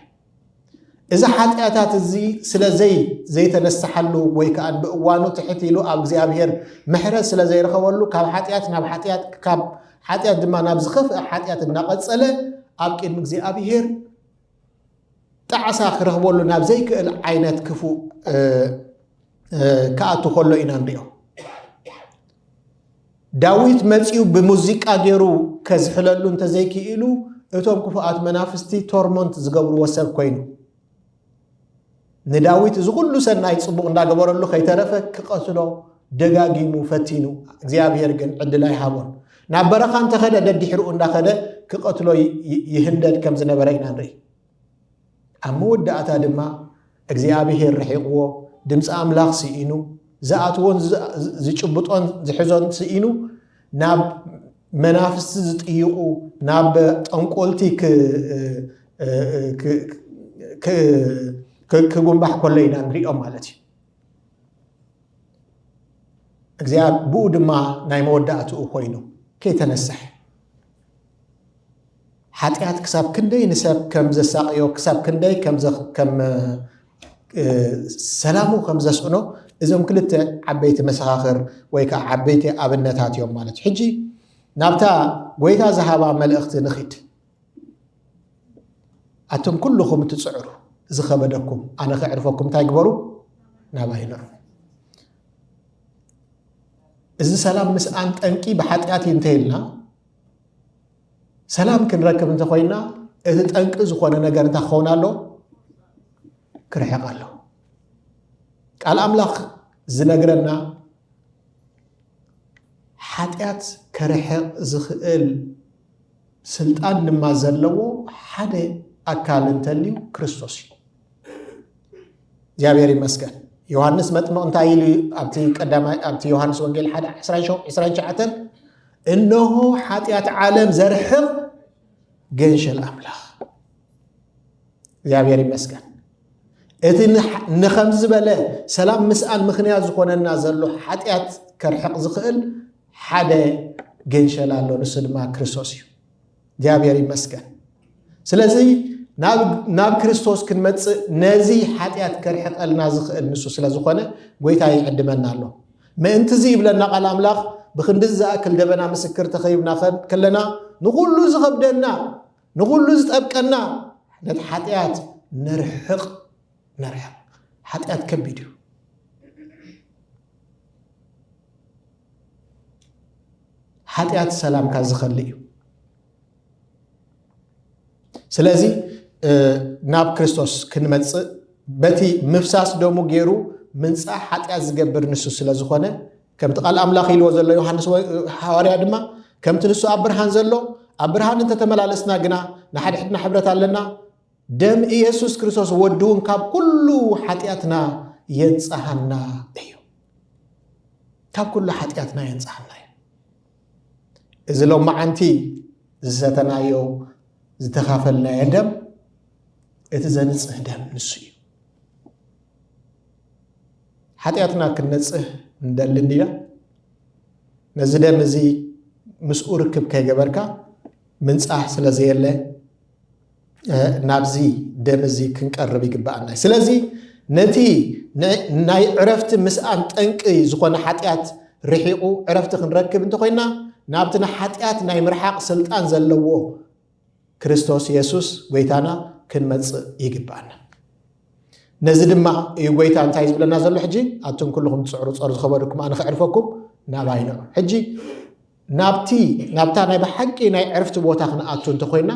እዚ ሓጢኣታት እዚ ስለ ዘይ-፣ ዘይተነስሓሉ ወይ ከኣ ብእዋኑ ትሕት ኢሉ ኣብ እግዚኣብሔር ምሕረት ስለ ዘይረኸበሉ ካብ ሓጢኣት ናብ ሓጢኣት፣ ካብ ሓጢኣት ድማ ናብ ዝኸፍአ ሓጢኣት እናቐጸለ ኣብ ቅድሚ እግዚኣብሔር ጣዕሳ ክረኽበሉ ናብ ዘይክእል ዓይነት ክፉእ፣ እ፣ እ፣ ክኣቱ ከሎ ኢና ንሪኦ። ዳዊት መጺኡ ብሙዚቃ ገይሩ ከዝሕለሉ እንተዘይክኢሉ፣ እቶም ክፉኣት መናፍስቲ ቶርሞንት ዝገብርዎ ሰብ ኮይኑ። ንዳዊት እዚ ኩሉ ሰናይ ጽቡቕ እንዳገበረሉ ከይተረፈ ክቐትሎ ደጋጊሙ ፈቲኑ። እግዚኣብሔር ግን ዕድል ኣይሃቦን። ናብ በረኻ እንተኸደ ደድሕርኡ እንዳኸደ ክቐትሎ ይ-፣ ይ-፣ ይህንደድ ከም ዝነበረ ኢና ንርኢ። ኣብ መወዳእታ ድማ እግዚኣብሔር ርሒቕዎ፣ ድምፂ ኣምላኽ ስኢኑ፣ ዝኣትዎን ዝ-፣ ዝጭብጦን ዝሕዞን ስኢኑ፣ ናብ መናፍስቲ ዝጥይቑ፣ ናብ ጠንቆልቲ ክ-፣ ክ-፣ ክ-፣ ክ-፣ ክጉንባሕ ከሎ ኢና ንሪኦ ማለት እዩ። እግዚኣብ-፣ ብኡ ድማ ናይ መወዳእትኡ ኮይኑ ከይተነስሐ። ሓጢኣት ክሳብ ክንደይ ንሰብ ከም ዘሳቕዮ፣ ክሳብ ክንደይ ከም ዘ-፣ ከም፣ እ፣ ሰላሙ ከም ዘስእኖ እዞም ክልተ ዓበይቲ መሰኻኽር ወይ ከዓ ዓበይቲ ኣብነታት እዮም ማለት እዩ። ሕጂ ናብታ ጎይታ ዝሃባ መልእኽቲ ንኺድ። ኣቱም ኩልኹም እትጽዕሩ ዝኸበደኩም፣ ኣነ ከዕርፈኩም እንታይ ግበሩ? ናባይ ንዑ። እዚ ሰላም ምስኣን ጠንቂ ብሓጢኣት እዩ እንተ ኢልና፣ ሰላም ክንረክብ እንተኾይና፣ እቲ ጠንቂ ዝኾነ ነገር እንታይ ክኸውን ኣሎ? ክርሕቕ ኣሎ። ቃል ኣምላኽ ዝነግረና፣ ሓጢኣት ከርሕቕ ዝኽእል ስልጣን ድማ ዘለዎ ሓደ ኣካል እንተልዩ ክርስቶስ እዩ። እግዚኣብሔር ይመስገን። ዮሃንስ መጥምቕ እንታይ ኢሉ ኣብቲ ቀዳማይ፣ ኣብቲ ዮሃንስ ወንጌል ሓደ ዕስራን ሸውዓተን፣ "እንሆ ሓጢኣት ዓለም ዘርሕቕ ገንሸል ኣምላኽ"። እግዚኣብሔር ይመስገን። እቲ ንሕ-፣ ንኸምዚ ዝበለ ሰላም ምስኣን ምኽንያት ዝኾነና ዘሎ ሓጢኣት ከርሕቕ ዝኽእል ሓደ ገንሸል ኣሎ፣ ንሱ ድማ ክርስቶስ እዩ። እግዚኣብሔር ይመስገን። ስለዚ ናብ፣ ናብ ክርስቶስ ክንመጽእ ነዚ ሓጢኣት ከርሕቐልና ዝኽእል ንሱ ስለ ዝኾነ ጎይታ ይዕድመና ኣሎ። ምእንቲ እዚ ይብለና ቃል ኣምላኽ፣ ብኽንዲ ዝኣክል ደበና ምስክር ተኸይብና ከ-፣ ከለና ንኹሉ ዝኸብደና፣ ንኹሉ ዝጠብቀና፣ ነቲ ሓጢኣት ነርሕቕ፣ ነርሕቕ። ሓጢኣት ከቢድ እዩ። ሓጢኣት ሰላምካ ዝኸልእ እዩ። ስለዚ፣ እ፣ ናብ ክርስቶስ ክንመጽእ፣ በቲ ምፍሳስ ደሙ ገይሩ ምንጻህ ሓጢኣት ዝገብር ንሱ ስለ ዝኾነ፣ ከምቲ ቃል ኣምላኽ ኢልዎ ዘሎ ዮሃንስ ወ-፣ ሃዋርያ ድማ፣ ከምቲ ንሱ ኣብ ብርሃን ዘሎ፣ ኣብ ብርሃን እንተተመላለስና ግና፣ ንሓድሕድና ሕብረት ኣለና፣ ደም ኢየሱስ ክርስቶስ ወዱ እውን ካብ ኩሉ ሓጢኣትና የንጽሃና እዩ። ካብ ኩሉ ሓጢኣትና የንጽሃና እዩ። እዚ ሎማዓንቲ ዝሰተናዮ ዝተኻፈልናዮ ደም እቲ ዘንጽህ ደም ንሱ እዩ። ሓጢኣትና ክንነጽህ እንደሊ እንዲና ነዚ ደም እዚ ምስኡ ርክብ ከይገበርካ ምንጻህ ስለ ዘየለ ናብዚ ደም እዚ ክንቀርብ ይግባኣና። ስለዚ ነቲ ናይ ዕረፍቲ ምስኣን ጠንቂ ዝኾነ ሓጢኣት ርሒቑ ዕረፍቲ ክንረክብ እንተኮይና ናብቲ ንሓጢኣት ናይ ምርሓቕ ስልጣን ዘለዎ ክርስቶስ የሱስ ጎይታና ክንመጽእ ይግባኣና። ነዚ ድማ እዩ ጎይታ እንታይ ዝብለና ዘሎ ሕጂ? ኣቱም ኩልኹም ትጽዕሩ ጸሩ ዝኸበድኩም ኣነ ክዕርፈኩም ናባይ ንዑ። ሕጂ ናብቲ ናብታ ናይ ብሓቂ ናይ ዕርፍቲ ቦታ ክንኣቱ እንተኮይና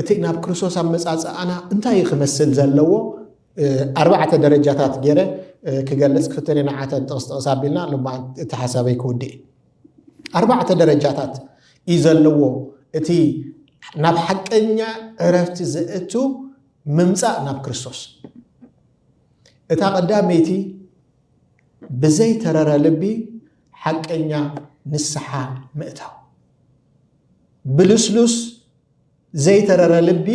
እቲ ናብ ክርስቶስ ኣመጻጽኣና እንታይ ክመስል ዘለዎ ኣርባዕተ ደረጃታት ገይረ ክገልጽ ክፍተን ንዓተን ጥቕስ ጥቕስ ኣቢልና ሎማ እቲ ሓሳበይ ክውድእ። ኣርባዕተ ደረጃታት እዩ ዘለዎ እቲ ናብ ሓቀኛ ዕረፍቲ ዘእቱ ምምጻእ ናብ ክርስቶስ። እታ ቀዳመይቲ ብዘይተረረ ልቢ ሓቀኛ ንስሓ ምእታው። ብልስሉስ ዘይተረረ ልቢ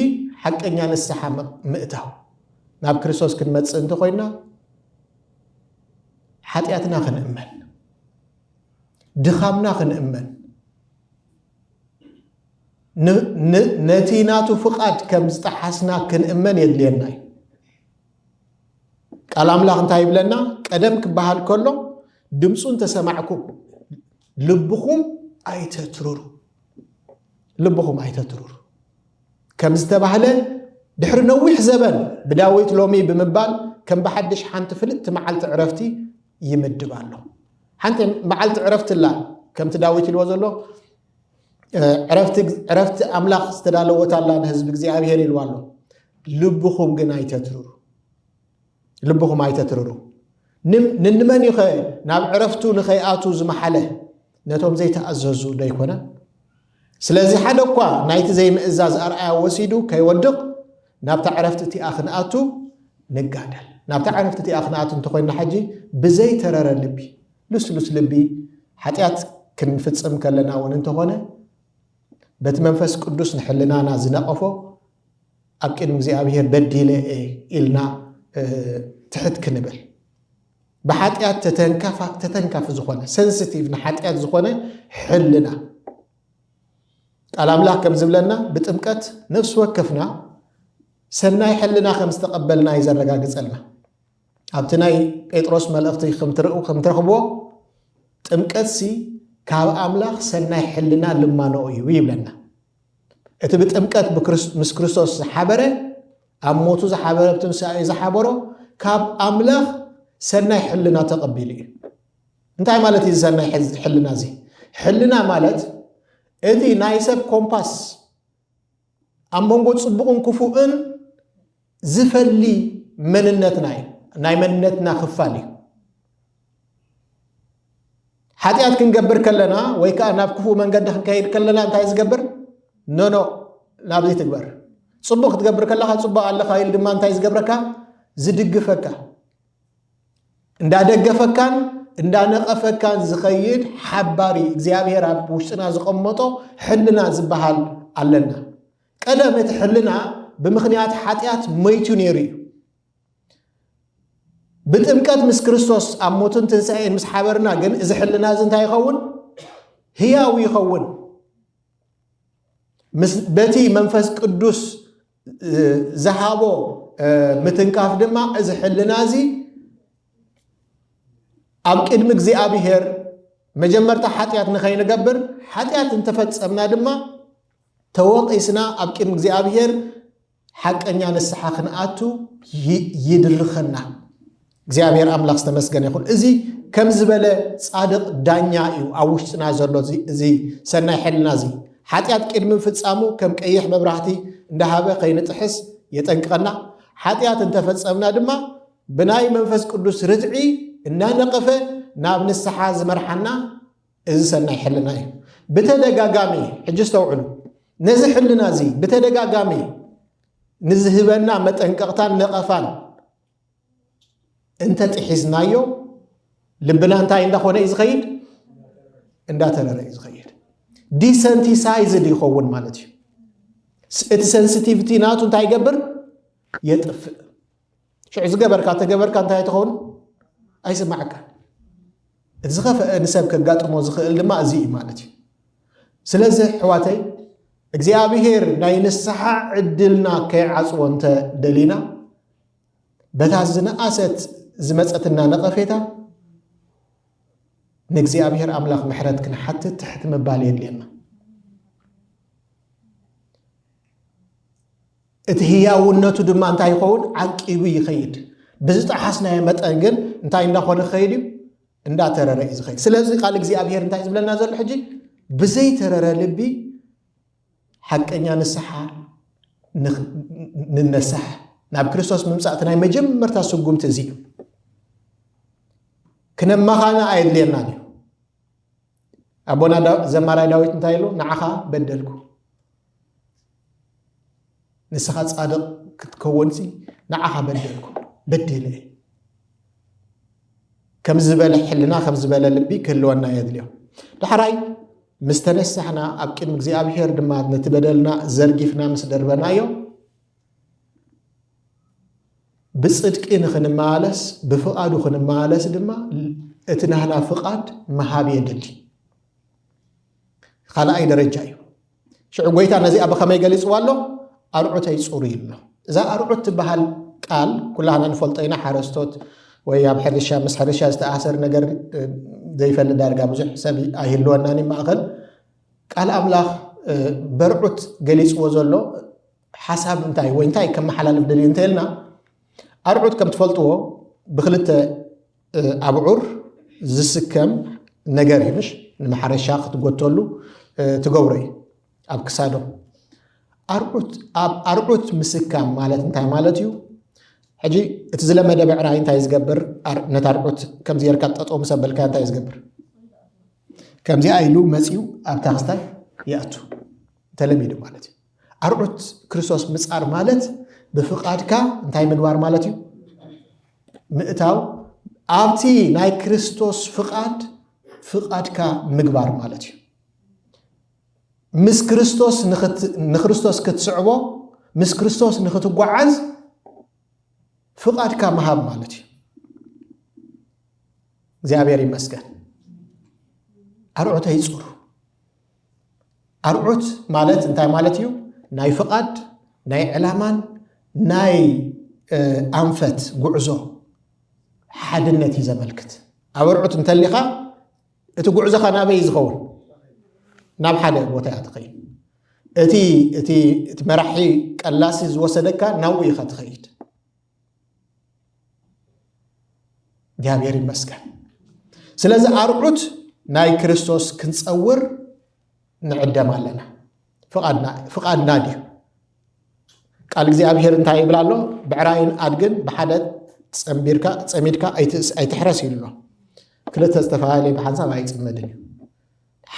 ሓቀኛ ንስሓ ምእታው። ናብ ክርስቶስ ክንመጽእ እንተኮይና ሓጢኣትና ክንእመን፣ ድኻምና ክንእመን፣ ነቲ ናቱ ፍቓድ ከም ዝጠሓስና ክንእመን የድልየና እዩ። ቃል ኣምላኽ እንታይ ይብለና? ቀደም ክበሃል ከሎ ድምፁ እንተሰማዕኩም ልብኹም ኣይተትርሩ፣ ልብኹም ኣይተትርሩ ከም ዝተባህለ ድሕሪ ነዊሕ ዘበን ብዳዊት ሎሚ ብምባል ከም ብሓድሽ ሓንቲ ፍልጥቲ መዓልቲ ዕረፍቲ ይምድብ ኣሎ። ሓንቲ መዓልቲ ዕረፍቲ ኣላ፣ ከምቲ ዳዊት ኢልዎ ዘሎ ዕረፍቲ ኣምላኽ ዝተዳለወት ኣላ ንህዝቢ እግዚኣብሔር ኢልዋ ኣሎ። ልብኹም ግን ኣይተትርሩ፣ ልብኹም ኣይተትርሩ። ንመን ኢኸ ናብ ዕረፍቱ ንኸይኣቱ ዝመሓለ? ነቶም ዘይተኣዘዙ ዶ ኣይኮነን? ስለዚ ሓደ እኳ ናይቲ ዘይምእዛዝ ኣርኣያ ወሲዱ ከይወድቕ ናብታ ዕረፍቲ እቲኣ ክንኣቱ ንጋደል። ናብታ ዕረፍቲ እቲኣ ክንኣቱ እንተኮይና ሕጂ ብዘይተረረ ልቢ ልስሉስ ልቢ ሓጢኣት ክንፍጽም ከለና እውን እንተኾነ በቲ መንፈስ ቅዱስ ንሕልናና ዝነቐፎ ኣብ ቅድሚ እግዚኣብሔር በዲለ እየ ኢልና ትሕት ክንብል ብሓጢኣት ተተንካፊ ዝኾነ ሰንስቲቭ ንሓጢኣት ዝኾነ ሕልና ቃል ኣምላኽ ከም ዝብለና ብጥምቀት ነፍሲ ወከፍና ሰናይ ሕልና ከም ዝተቐበልና እዩ ዘረጋግጸልና። ኣብቲ ናይ ጴጥሮስ መልእኽቲ ከምትረኽብዎ ጥምቀትሲ ካብ ኣምላኽ ሰናይ ሕልና ልማኖ እዩ ይብለና። እቲ ብጥምቀት ምስ ክርስቶስ ዝሓበረ ኣብ ሞቱ ዝሓበረ ብትንሳኤ ዝሓበሮ ካብ ኣምላኽ ሰናይ ሕልና ተቐቢሉ እዩ። እንታይ ማለት እዩ ሰናይ ሕልና እዚ? ሕልና ማለት እቲ ናይ ሰብ ኮምፓስ ኣብ መንጎ ጽቡቕን ክፉእን ዝፈሊ መንነትና እዩ። ናይ መንነትና ክፋል እዩ። ሓጢኣት ክንገብር ከለና ወይ ከዓ ናብ ክፉእ መንገዲ ክንከይድ ከለና እንታይ ዝገብር? ኖኖ ናብዚ ትግበር። ጽቡቕ ክትገብር ከለኻ ጽቡቕ ኣለኻ ኢሉ ድማ እንታይ ዝገብረካ? ዝድግፈካ። እንዳደገፈካን እንዳነቐፈካን ዝኸይድ ሓባሪ እግዚኣብሔር ኣብ ውሽጥና ዝቐመጦ ሕልና ዝበሃል ኣለና። ቀደም እቲ ሕልና ብምኽንያት ሓጢኣት መይቱ ነይሩ እዩ። ብጥምቀት ምስ ክርስቶስ ኣብ ሞትን ትንሳኤን ምስ ሓበርና ግን እዚ ሕልና እዚ እንታይ ይኸውን? ህያው ይኸውን። በቲ መንፈስ ቅዱስ ዝሃቦ ምትንካፍ ድማ እዚ ሕልና እዚ ኣብ ቅድሚ እግዚኣብሔር መጀመርታ ሓጢኣት ንኸይንገብር ሓጢኣት እንተፈጸምና ድማ ተወቒስና ኣብ ቅድሚ እግዚኣብሔር ሓቀኛ ንስሓ ክንኣቱ ይድርኸና። እግዚኣብሔር ኣምላኽ ዝተመስገነ ይኹን። እዚ ከም ዝበለ ጻድቕ ዳኛ እዩ ኣብ ውሽጥና ዘሎ እዚ ሰናይ ሕልና እዚ። ሓጢኣት ቅድሚ ምፍጻሙ ከም ቀይሕ መብራህቲ እንዳሃበ ከይንጥሕስ የጠንቅቐና። ሓጢኣት እንተፈጸምና ድማ ብናይ መንፈስ ቅዱስ ርትዒ እናነቐፈ ናብ ንስሓ ዝመርሓና እዚ ሰናይ ሕልና እዩ። ብተደጋጋሚ ሕጂ ኣስተውዕሉ፣ ነዚ ሕልና እዚ ብተደጋጋሚ ንዝህበና መጠንቀቕታን ነቐፋን እንተጥሒዝናዮ ልብና እንታይ እንዳኾነ እዩ ዝኸይድ? እንዳተረረ እዩ ዝኸይድ። Desensitized ይኸውን ማለት እዩ። ስ- እቲ sensitivity ናቱ እንታይ ይገብር? የጥፍእ። ሽዑ ዝገበርካ ተገበርካ እንታይ ትኸውን? ኣይስማዓካ። እቲ ዝኸፈአ ንሰብ ከጋጥሞ ዝኽእል ድማ እዚ እዩ ማለት እዩ። ስለዚ ኣሕዋተይ፣ እግዚኣብሔር ናይ ንስሓ ዕድልና ከይዓጽዎ እንተ ደሊና፣ በታ ዝነኣሰት ዝመጸትና ነቐፌታ ንእግዚኣብሔር ኣምላኽ ምሕረት ክንሓትት ትሕት ምባል የድልየና። እቲ ህያውነቱ ድማ እንታይ ይኸውን? ዓቂቡ ይኸይድ። ብዝጠሓስናዮ መጠን ግን እንታይ እንዳኾነ ክኸይድ እዩ? እንዳተረረ እዩ ዝኸይድ። ስለዚ ቃል እግዚኣብሔር እንታይ ዝብለና ዘሎ ሕጂ? ብዘይተረረ ልቢ ሓቀኛ ንስሓ ንኽ- ንነሳሕ። ናብ ክርስቶስ ምምጻእ እቲ ናይ መጀመርታ ስጉምቲ እዚ እዩ። ክነማኻና ኣየድልየናን እዩ። ኣቦና ዳ- ዘማራይ ዳዊት እንታይ ኢሉ? ንዓኻ በደልኩ፣ ንስኻ ጻድቕ ክትከወንሲ ንዓኻ በደልኩ፣ በዲለ እየ። ከም ዝበለ ሕልና፣ ከም ዝበለ ልቢ ክህልወና የድልዮ። ዳሕራይ ምስ ተነሳሕና፣ ኣብ ቅድሚ እግዚኣብሔር ድማ ነቲ በደልና ዘርጊፍና ምስ ደርበናዮ፣ ብጽድቂ ንኽንመላለስ፣ ብፍቓዱ ክንመላለስ ድማ እቲ ናህና ፍቓድ ምሃብ የድሊ። ካልኣይ ደረጃ እዩ። ሽዑ ጎይታ ነዚኣ ብኸመይ ገሊጽዋ ኣሎ? ኣርዑተይ ጽሩ ይብሎ። እዛ ኣርዑት ትበሃል ቃል ኩላህና ንፈልጦ ኢና። ሓረስቶት ወይ ኣብ ሕርሻ፣ ምስ ሕርሻ ዝተኣሰር ነገር እ፣ ዘይፈልጥ ዳርጋ ብዙሕ ሰብ ኣይህልወናን እዩ ማእኸል። ቃል ኣምላኽ እ፣ በርዑት ገሊጽዎ ዘሎ ሓሳብ እንታይ ወይ እንታይ ከመሓላልፍ ደልዩ እንተልና፣ ኣርዑት ከም ትፈልጥዎ ብክልተ እ፣ ኣብዑር ዝስከም ነገር እዩ፣ ምሽ? ንመሓረሻ ክትጎተሉ እ፣ ትገብሮ እዩ ኣብ ክሳዶም። ኣርዑት፣ ኣብ ኣርዑት ምስካም ማለት እንታይ ማለት እዩ? ሕጂ እቲ ዝለመደ ብዕራይ እንታይ ዝገብር? ኣር- ነታ ኣርዑት ከምዚ ጌርካ ጠጠው ምስ ኣበልካ እንታይ ዝገብር? ከምዚኣ ኢሉ መጺኡ ኣብታ ክስታይ ይኣቱ። ተለሚዱ ማለት እዩ። ኣርዑት ክርስቶስ ምጻር ማለት ብፍቓድካ እንታይ ምግባር ማለት እዩ? ምእታው። ኣብቲ ናይ ክርስቶስ ፍቓድ፣ ፍቓድካ ምግባር ማለት እዩ። ምስ ክርስቶስ ንኽት- ንክርስቶስ ክትስዕቦ፣ ምስ ክርስቶስ ንክትጓዓዝ ፍቓድካ ምሃብ ማለት እዩ። እግዚኣብሔር ይመስገን። ኣርዑተይ ጽሩ። ኣርዑት ማለት እንታይ ማለት እዩ? ናይ ፍቓድ፣ ናይ ዕላማን ናይ እ፣ ኣንፈት ጉዕዞ ሓድነት እዩ ዘመልክት። ኣብ ኣርዑት እንተሊኻ እቲ ጉዕዞኻ ናበይ እዩ ዝኸውን? ናብ ሓደ ቦታ እያ ትኸይድ። እቲ እቲ እቲ መራሒ ቀላሲ ዝወሰደካ ናብኡ ኢኻ ትኸይድ። እግዚኣብሔር ይመስገን። ስለዚ ኣርዑት ናይ ክርስቶስ ክንጸውር ንዕደም ኣለና። ፍቓድና ፍቓድና ድዩ? ቃል እግዚኣብሔር እንታይ ይብል ኣሎ? ብዕራይን ኣድግን ብሓደ ጸምቢርካ ጸሚድካ ኣይትእስ- ኣይትሕረስ ይብሎ። ክልተ ዝተፈላለየ ብሓንሳብ ኣይጽመድን እዩ።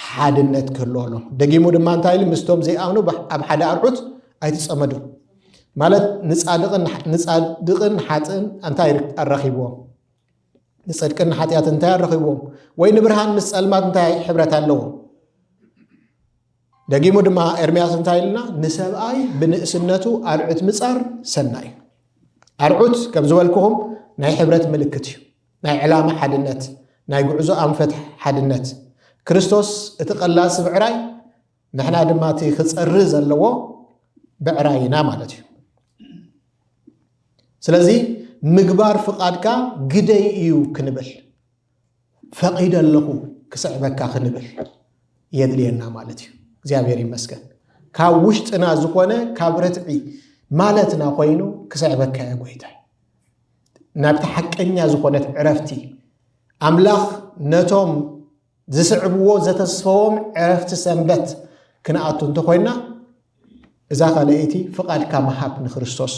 ሓድነት ክህልዎ ኣሎ። ደጊሙ ድማ እንታይ ኢሉ? ምስቶም ዘይኣምኑ ብ- ኣብ ሓደ ኣርዑት ኣይትጸመዱ። ማለት ንጻድቕን ንጻድቕን ሓጥእን እንታይ ኣራኺብዎም? ንጽድቅን ንሓጢኣትን እንታይ ኣራኺብዎም? ወይ ንብርሃን ምስ ጸልማት እንታይ ሕብረት ኣለዎም? ደጊሙ ድማ ኤርምያስ እንታይ ኢልና? ንሰብኣይ ብንእስነቱ ኣርዑት ምጻር ሰናይ። ኣርዑት ከም ዝበልኩኹም ናይ ሕብረት ምልክት እዩ። ናይ ዕላማ ሓድነት፣ ናይ ጉዕዞ ኣንፈት ሓድነት። ክርስቶስ እቲ ቀላሲ ብዕራይ፣ ንሕና ድማ እቲ ክጸሪ ዘለዎ ብዕራይ ኢና ማለት እዩ። ስለዚ ምግባር ፍቓድካ ግደይ እዩ ክንብል፣ ፈቒደ ኣለኹ ክስዕበካ ክንብል የድልየና ማለት እዩ። እግዚኣብሔር ይመስገን። ካብ ውሽጥና ዝኾነ ካብ ርትዒ ማለትና ኮይኑ ክስዕበካ እየ ጎይታይ። ናብቲ ሓቀኛ ዝኾነት ዕረፍቲ ኣምላኽ ነቶም ዝስዕብዎ ዘተስፈዎም ዕረፍቲ ሰንበት ክንኣቱ እንተኾይና፣ እዛ ካልኣይቲ ፍቓድካ ምሃብ ንክርስቶስ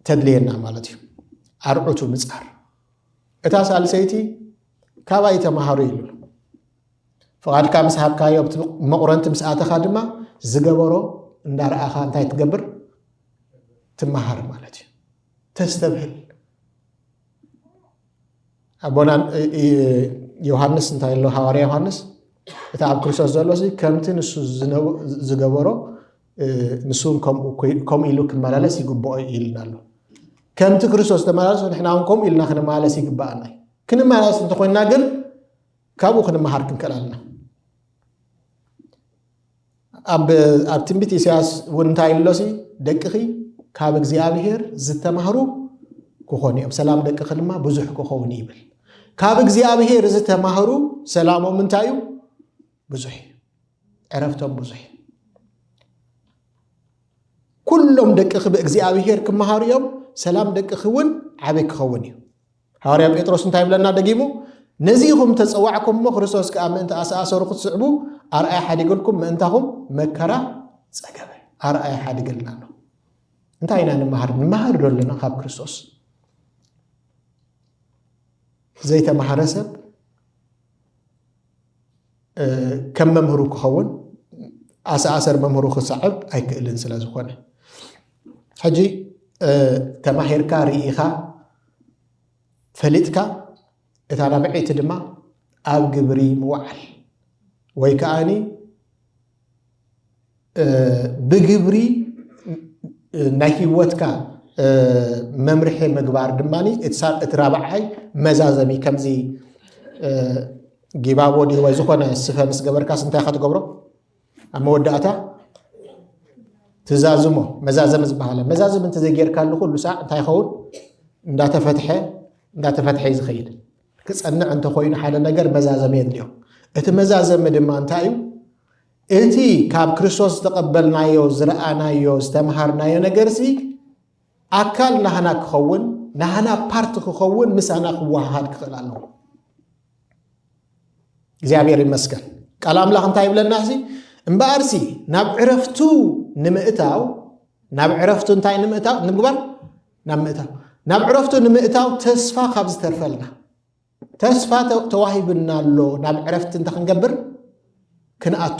ተድልየና ማለት እዩ። ኣርዑቱ ምጻር። እታ ሳልሰይቲ ካባይ ተማሃሩ ይብሉ። ፍቓድካ ምስ ሃብካዮ ኣብቲ መቑረንቲ ምስ ኣተኻ ድማ ዝገበሮ እንዳረኣኻ እንታይ ትገብር? ትመሃር ማለት እዩ። ተስተብህል። ኣቦና እ- እ- ዮሃንስ እንታይ ኣሎ? ሃዋርያ ዮሃንስ፣ እቲ ኣብ ክርስቶስ ዘሎ ሲ ከምቲ ንሱ ዝነበ- ዝገበሮ እ፣ ንሱ እውን ከምኡ ኮይ- ከምኡ ኢሉ ክመላለስ ይግብኦ እዩ ኢልና ኣሎ። ከምቲ ክርስቶስ ዝተመላለሶ ንሕና እውን ከምኡ ኢልና ክንመላለስ ይግብኣና እዩ። ክንመላለስ እንተኮይንና ግን ካብኡ ክንመሃር ክንክእል ኣለና። ኣብ ኣብ ትንቢት ኢሳያስ እውን እንታይ ኣሎ ሲ? ደቅኺ ካብ እግዚኣብሔር ዝተማህሩ ክኾኑ እዮም፣ ሰላም ደቅኺ ድማ ብዙሕ ክኸውን እዩ ይብል። ካብ እግዚኣብሔር ዝተማህሩ ሰላሞም እንታይ እዩ? ብዙሕ እዩ። ዕረፍቶም ብዙሕ እዩ። ኩሎም ደቅኺ ብእግዚኣብሔር ክመሃሩ እዮም፣ ሰላም ደቅኺ እውን ዓቢ ክኸውን እዩ። ሃዋርያ ጴጥሮስ እንታይ ይብለና ደጊሙ? ነዚ ኢኹም ተጸዋዕኩም እሞ ክርስቶስ ከኣ ምእንቲ ኣሰኣሰሩ ክትስዕቡ ኣርኣያ ሓዲገልኩም ምእንታኹም መከራ ጸገበ። ኣርኣያ ሓዲገልና ኣሎ። እንታይ ኢና ንመሃር? ንመሃር ዶ ኣለና ካብ ክርስቶስ? ዘይተማሃረ ሰብ እ፣ ከም መምህሩ ክኸውን ኣሰኣሰር መምህሩ ክሰዕብ ኣይክእልን ስለ ዝኾነ። ሕጂ እ፣ ተማሂርካ፣ ርኢኻ፣ ፈሊጥካ፣ እታ ራብዐይቲ ድማ ኣብ ግብሪ ምውዓል ወይ ከኣኒ እ፣ ብግብሪ እ፣ ናይ ህይወትካ እ፣ መምርሒ ምግባር ድማ እቲ ሳ- እቲ ራብዓይ መዛዘሚ። ከምዚ እ፣ ጊባቦ ድዩ ወይ ዝኾነ ስፈ ምስ ገበርካስ እንታይ ኢኻ ትገብሮ? ኣብ መወዳእታ ትዛዝሞ። መዛዘሚ ዝበሃል መዛዘሚ እንተዘይጌርካሉ ኩሉ ሳዕ እንታይ ይኸውን? እንዳተፈትሐ እንዳተፈትሐ እዩ ዝኸይድ። ክጸንዕ እንተኾይኑ ሓደ ነገር መዛዘሚ የድልዮ። እቲ መዛዘሚ ድማ እንታይ እዩ? እቲ ካብ ክርስቶስ ዝተቐበልናዮ፣ ዝረኣናዮ፣ ዝተምሃርናዮ ነገርሲ ኣካል ናህና ክኸውን፣ ናህና ፓርቲ ክኸውን፣ ምሳና ክወሃሃድ ክኽእል ኣለዎ። እግዚኣብሔር ይመስገን። ቃል ኣምላኽ እንታይ ይብለና እዚ? እምበኣርሲ ናብ ዕረፍቱ ንምእታው፣ ናብ ዕረፍቱ እንታይ ንምእታው? ንምግባር? ናብ ምእታው። ናብ ዕረፍቱ ንምእታው ተስፋ ካብ ዝተርፈልና። ተስፋ ተ- ተዋሂብና ኣሎ ናብ ዕረፍቲ እንተ ክንገብር ክንኣቱ።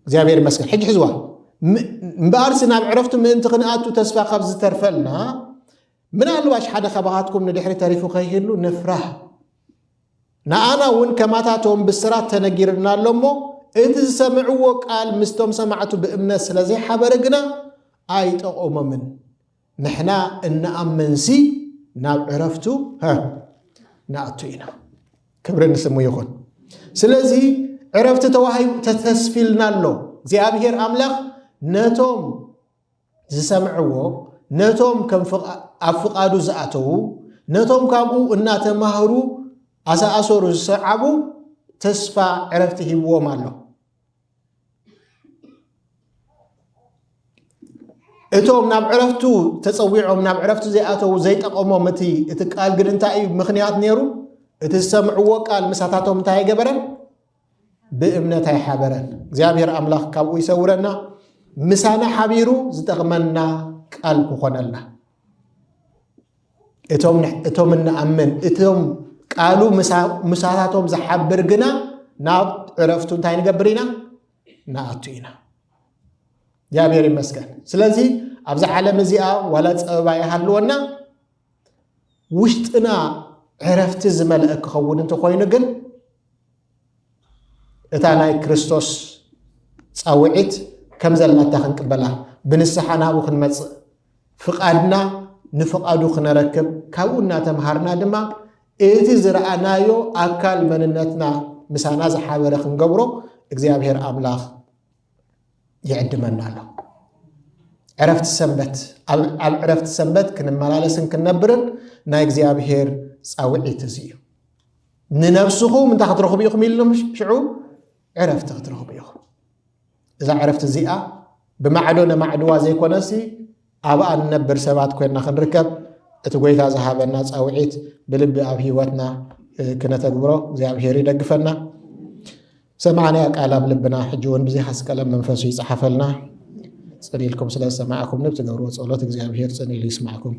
እግዚኣብሔር ይመስገን። ሕጂ ሕዝዋ ም- እምበኣርሲ ናብ ዕረፍቱ ምእንቲ ክንኣቱ ተስፋ ካብ ዝተርፈልና፣ ምናልባሽ ሓደ ካባኻትኩም ንድሕሪ ተሪፉ ከይህሉ ንፍራህ። ንኣና እውን ከማታቶም ብስራት ተነጊርና ኣሎ እሞ፣ እቲ ዝሰምዕዎ ቃል ምስቶም ሰማዕቱ ብእምነት ስለ ዘይሓበረ ግና ኣይጠቐሞምን። ንሕና እንኣምንሲ ናብ ዕረፍቱ፣ ሀ፣ ንኣቱ ኢና። ክብሪ ንስሙ ይኹን። ስለዚ ዕረፍቲ ተዋሂቡ ተተስፊልና ኣሎ። እግዚኣብሔር ኣምላኽ ነቶም ዝሰምዕዎ፣ ነቶም ከም ፍቓ- ኣብ ፍቓዱ ዝኣተዉ፣ ነቶም ካብኡ እናተማህሩ ኣሰኣሰሩ ዝሰዓቡ ተስፋ ዕረፍቲ ሂብዎም ኣሎ። እቶም ናብ ዕረፍቱ ተጸዊዖም ናብ ዕረፍቱ ዘይኣተዉ ዘይጠቐሞም እቲ እቲ ቃል ግን እንታይ እዩ ምኽንያት ነይሩ? እቲ ዝሰምዕዎ ቃል ምሳታቶም እንታይ ኣይገበረን? ብእምነት ኣይሓበረን። እግዚኣብሔር ኣምላኽ ካብኡ ይሰውረና። ምሳና ሓቢሩ ዝጠቕመና ቃል ክኾነልና። እቶም ን- እቶም እንኣምን እቶም ቃሉ ምሳ- ምሳታቶም ዝሓብር ግና ናብ ዕረፍቱ እንታይ ንገብር ኢና? ንኣቱ ኢና። እግዚኣብሔር ይመስገን። ስለዚ ኣብዛ ዓለም እዚኣ ዋላ ጸበባ ይሃልወና፣ ውሽጥና ዕረፍቲ ዝመልአ ክኸውን እንተኾይኑ ግን እታ ናይ ክርስቶስ ጻውዒት ከም ዘላታ ክንቅበላ፣ ብንስሓ ናብኡ ክንመጽእ፣ ፍቓድና ንፍቓዱ ክነረክብ፣ ካብኡ እናተምሃርና ድማ እቲ ዝረኣናዮ ኣካል መንነትና ምሳና ዝሓበረ ክንገብሮ እግዚኣብሔር ኣምላኽ ይዕድመና ኣሎ። ዕረፍቲ ሰንበት፣ ኣብ ኣብ ዕረፍቲ ሰንበት ክንመላለስን ክንነብርን ናይ እግዚኣብሔር ጻውዒት እዚ እዩ። ንነብስኹም እንታይ ክትረኽቡ ኢኹም ኢልሎም ሽዑ? ዕረፍቲ ክትረኽቡ ኢኹም። እዛ ዕረፍቲ እዚኣ ብማዕዶ ነማዕድዋ ዘይኮነሲ ኣብኣ ንነብር ሰባት ኮይንና ክንርከብ እቲ ጎይታ ዝሃበና ጻውዒት ብልቢ ኣብ ህይወትና ክነተግብሮ እግዚኣብሔር ይደግፈና። ሰማዕናያ ቃል ኣብ ልብና ሕጂ እውን ብዘይ ሃስቀለም መንፈሱ ይጽሓፈልና። ጽን ኢልኩም ስለ ዝሰማዕኩም ንብትገብርዎ ጸሎት እግዚኣብሔር ጽን ኢሉ ይስማዕኩም።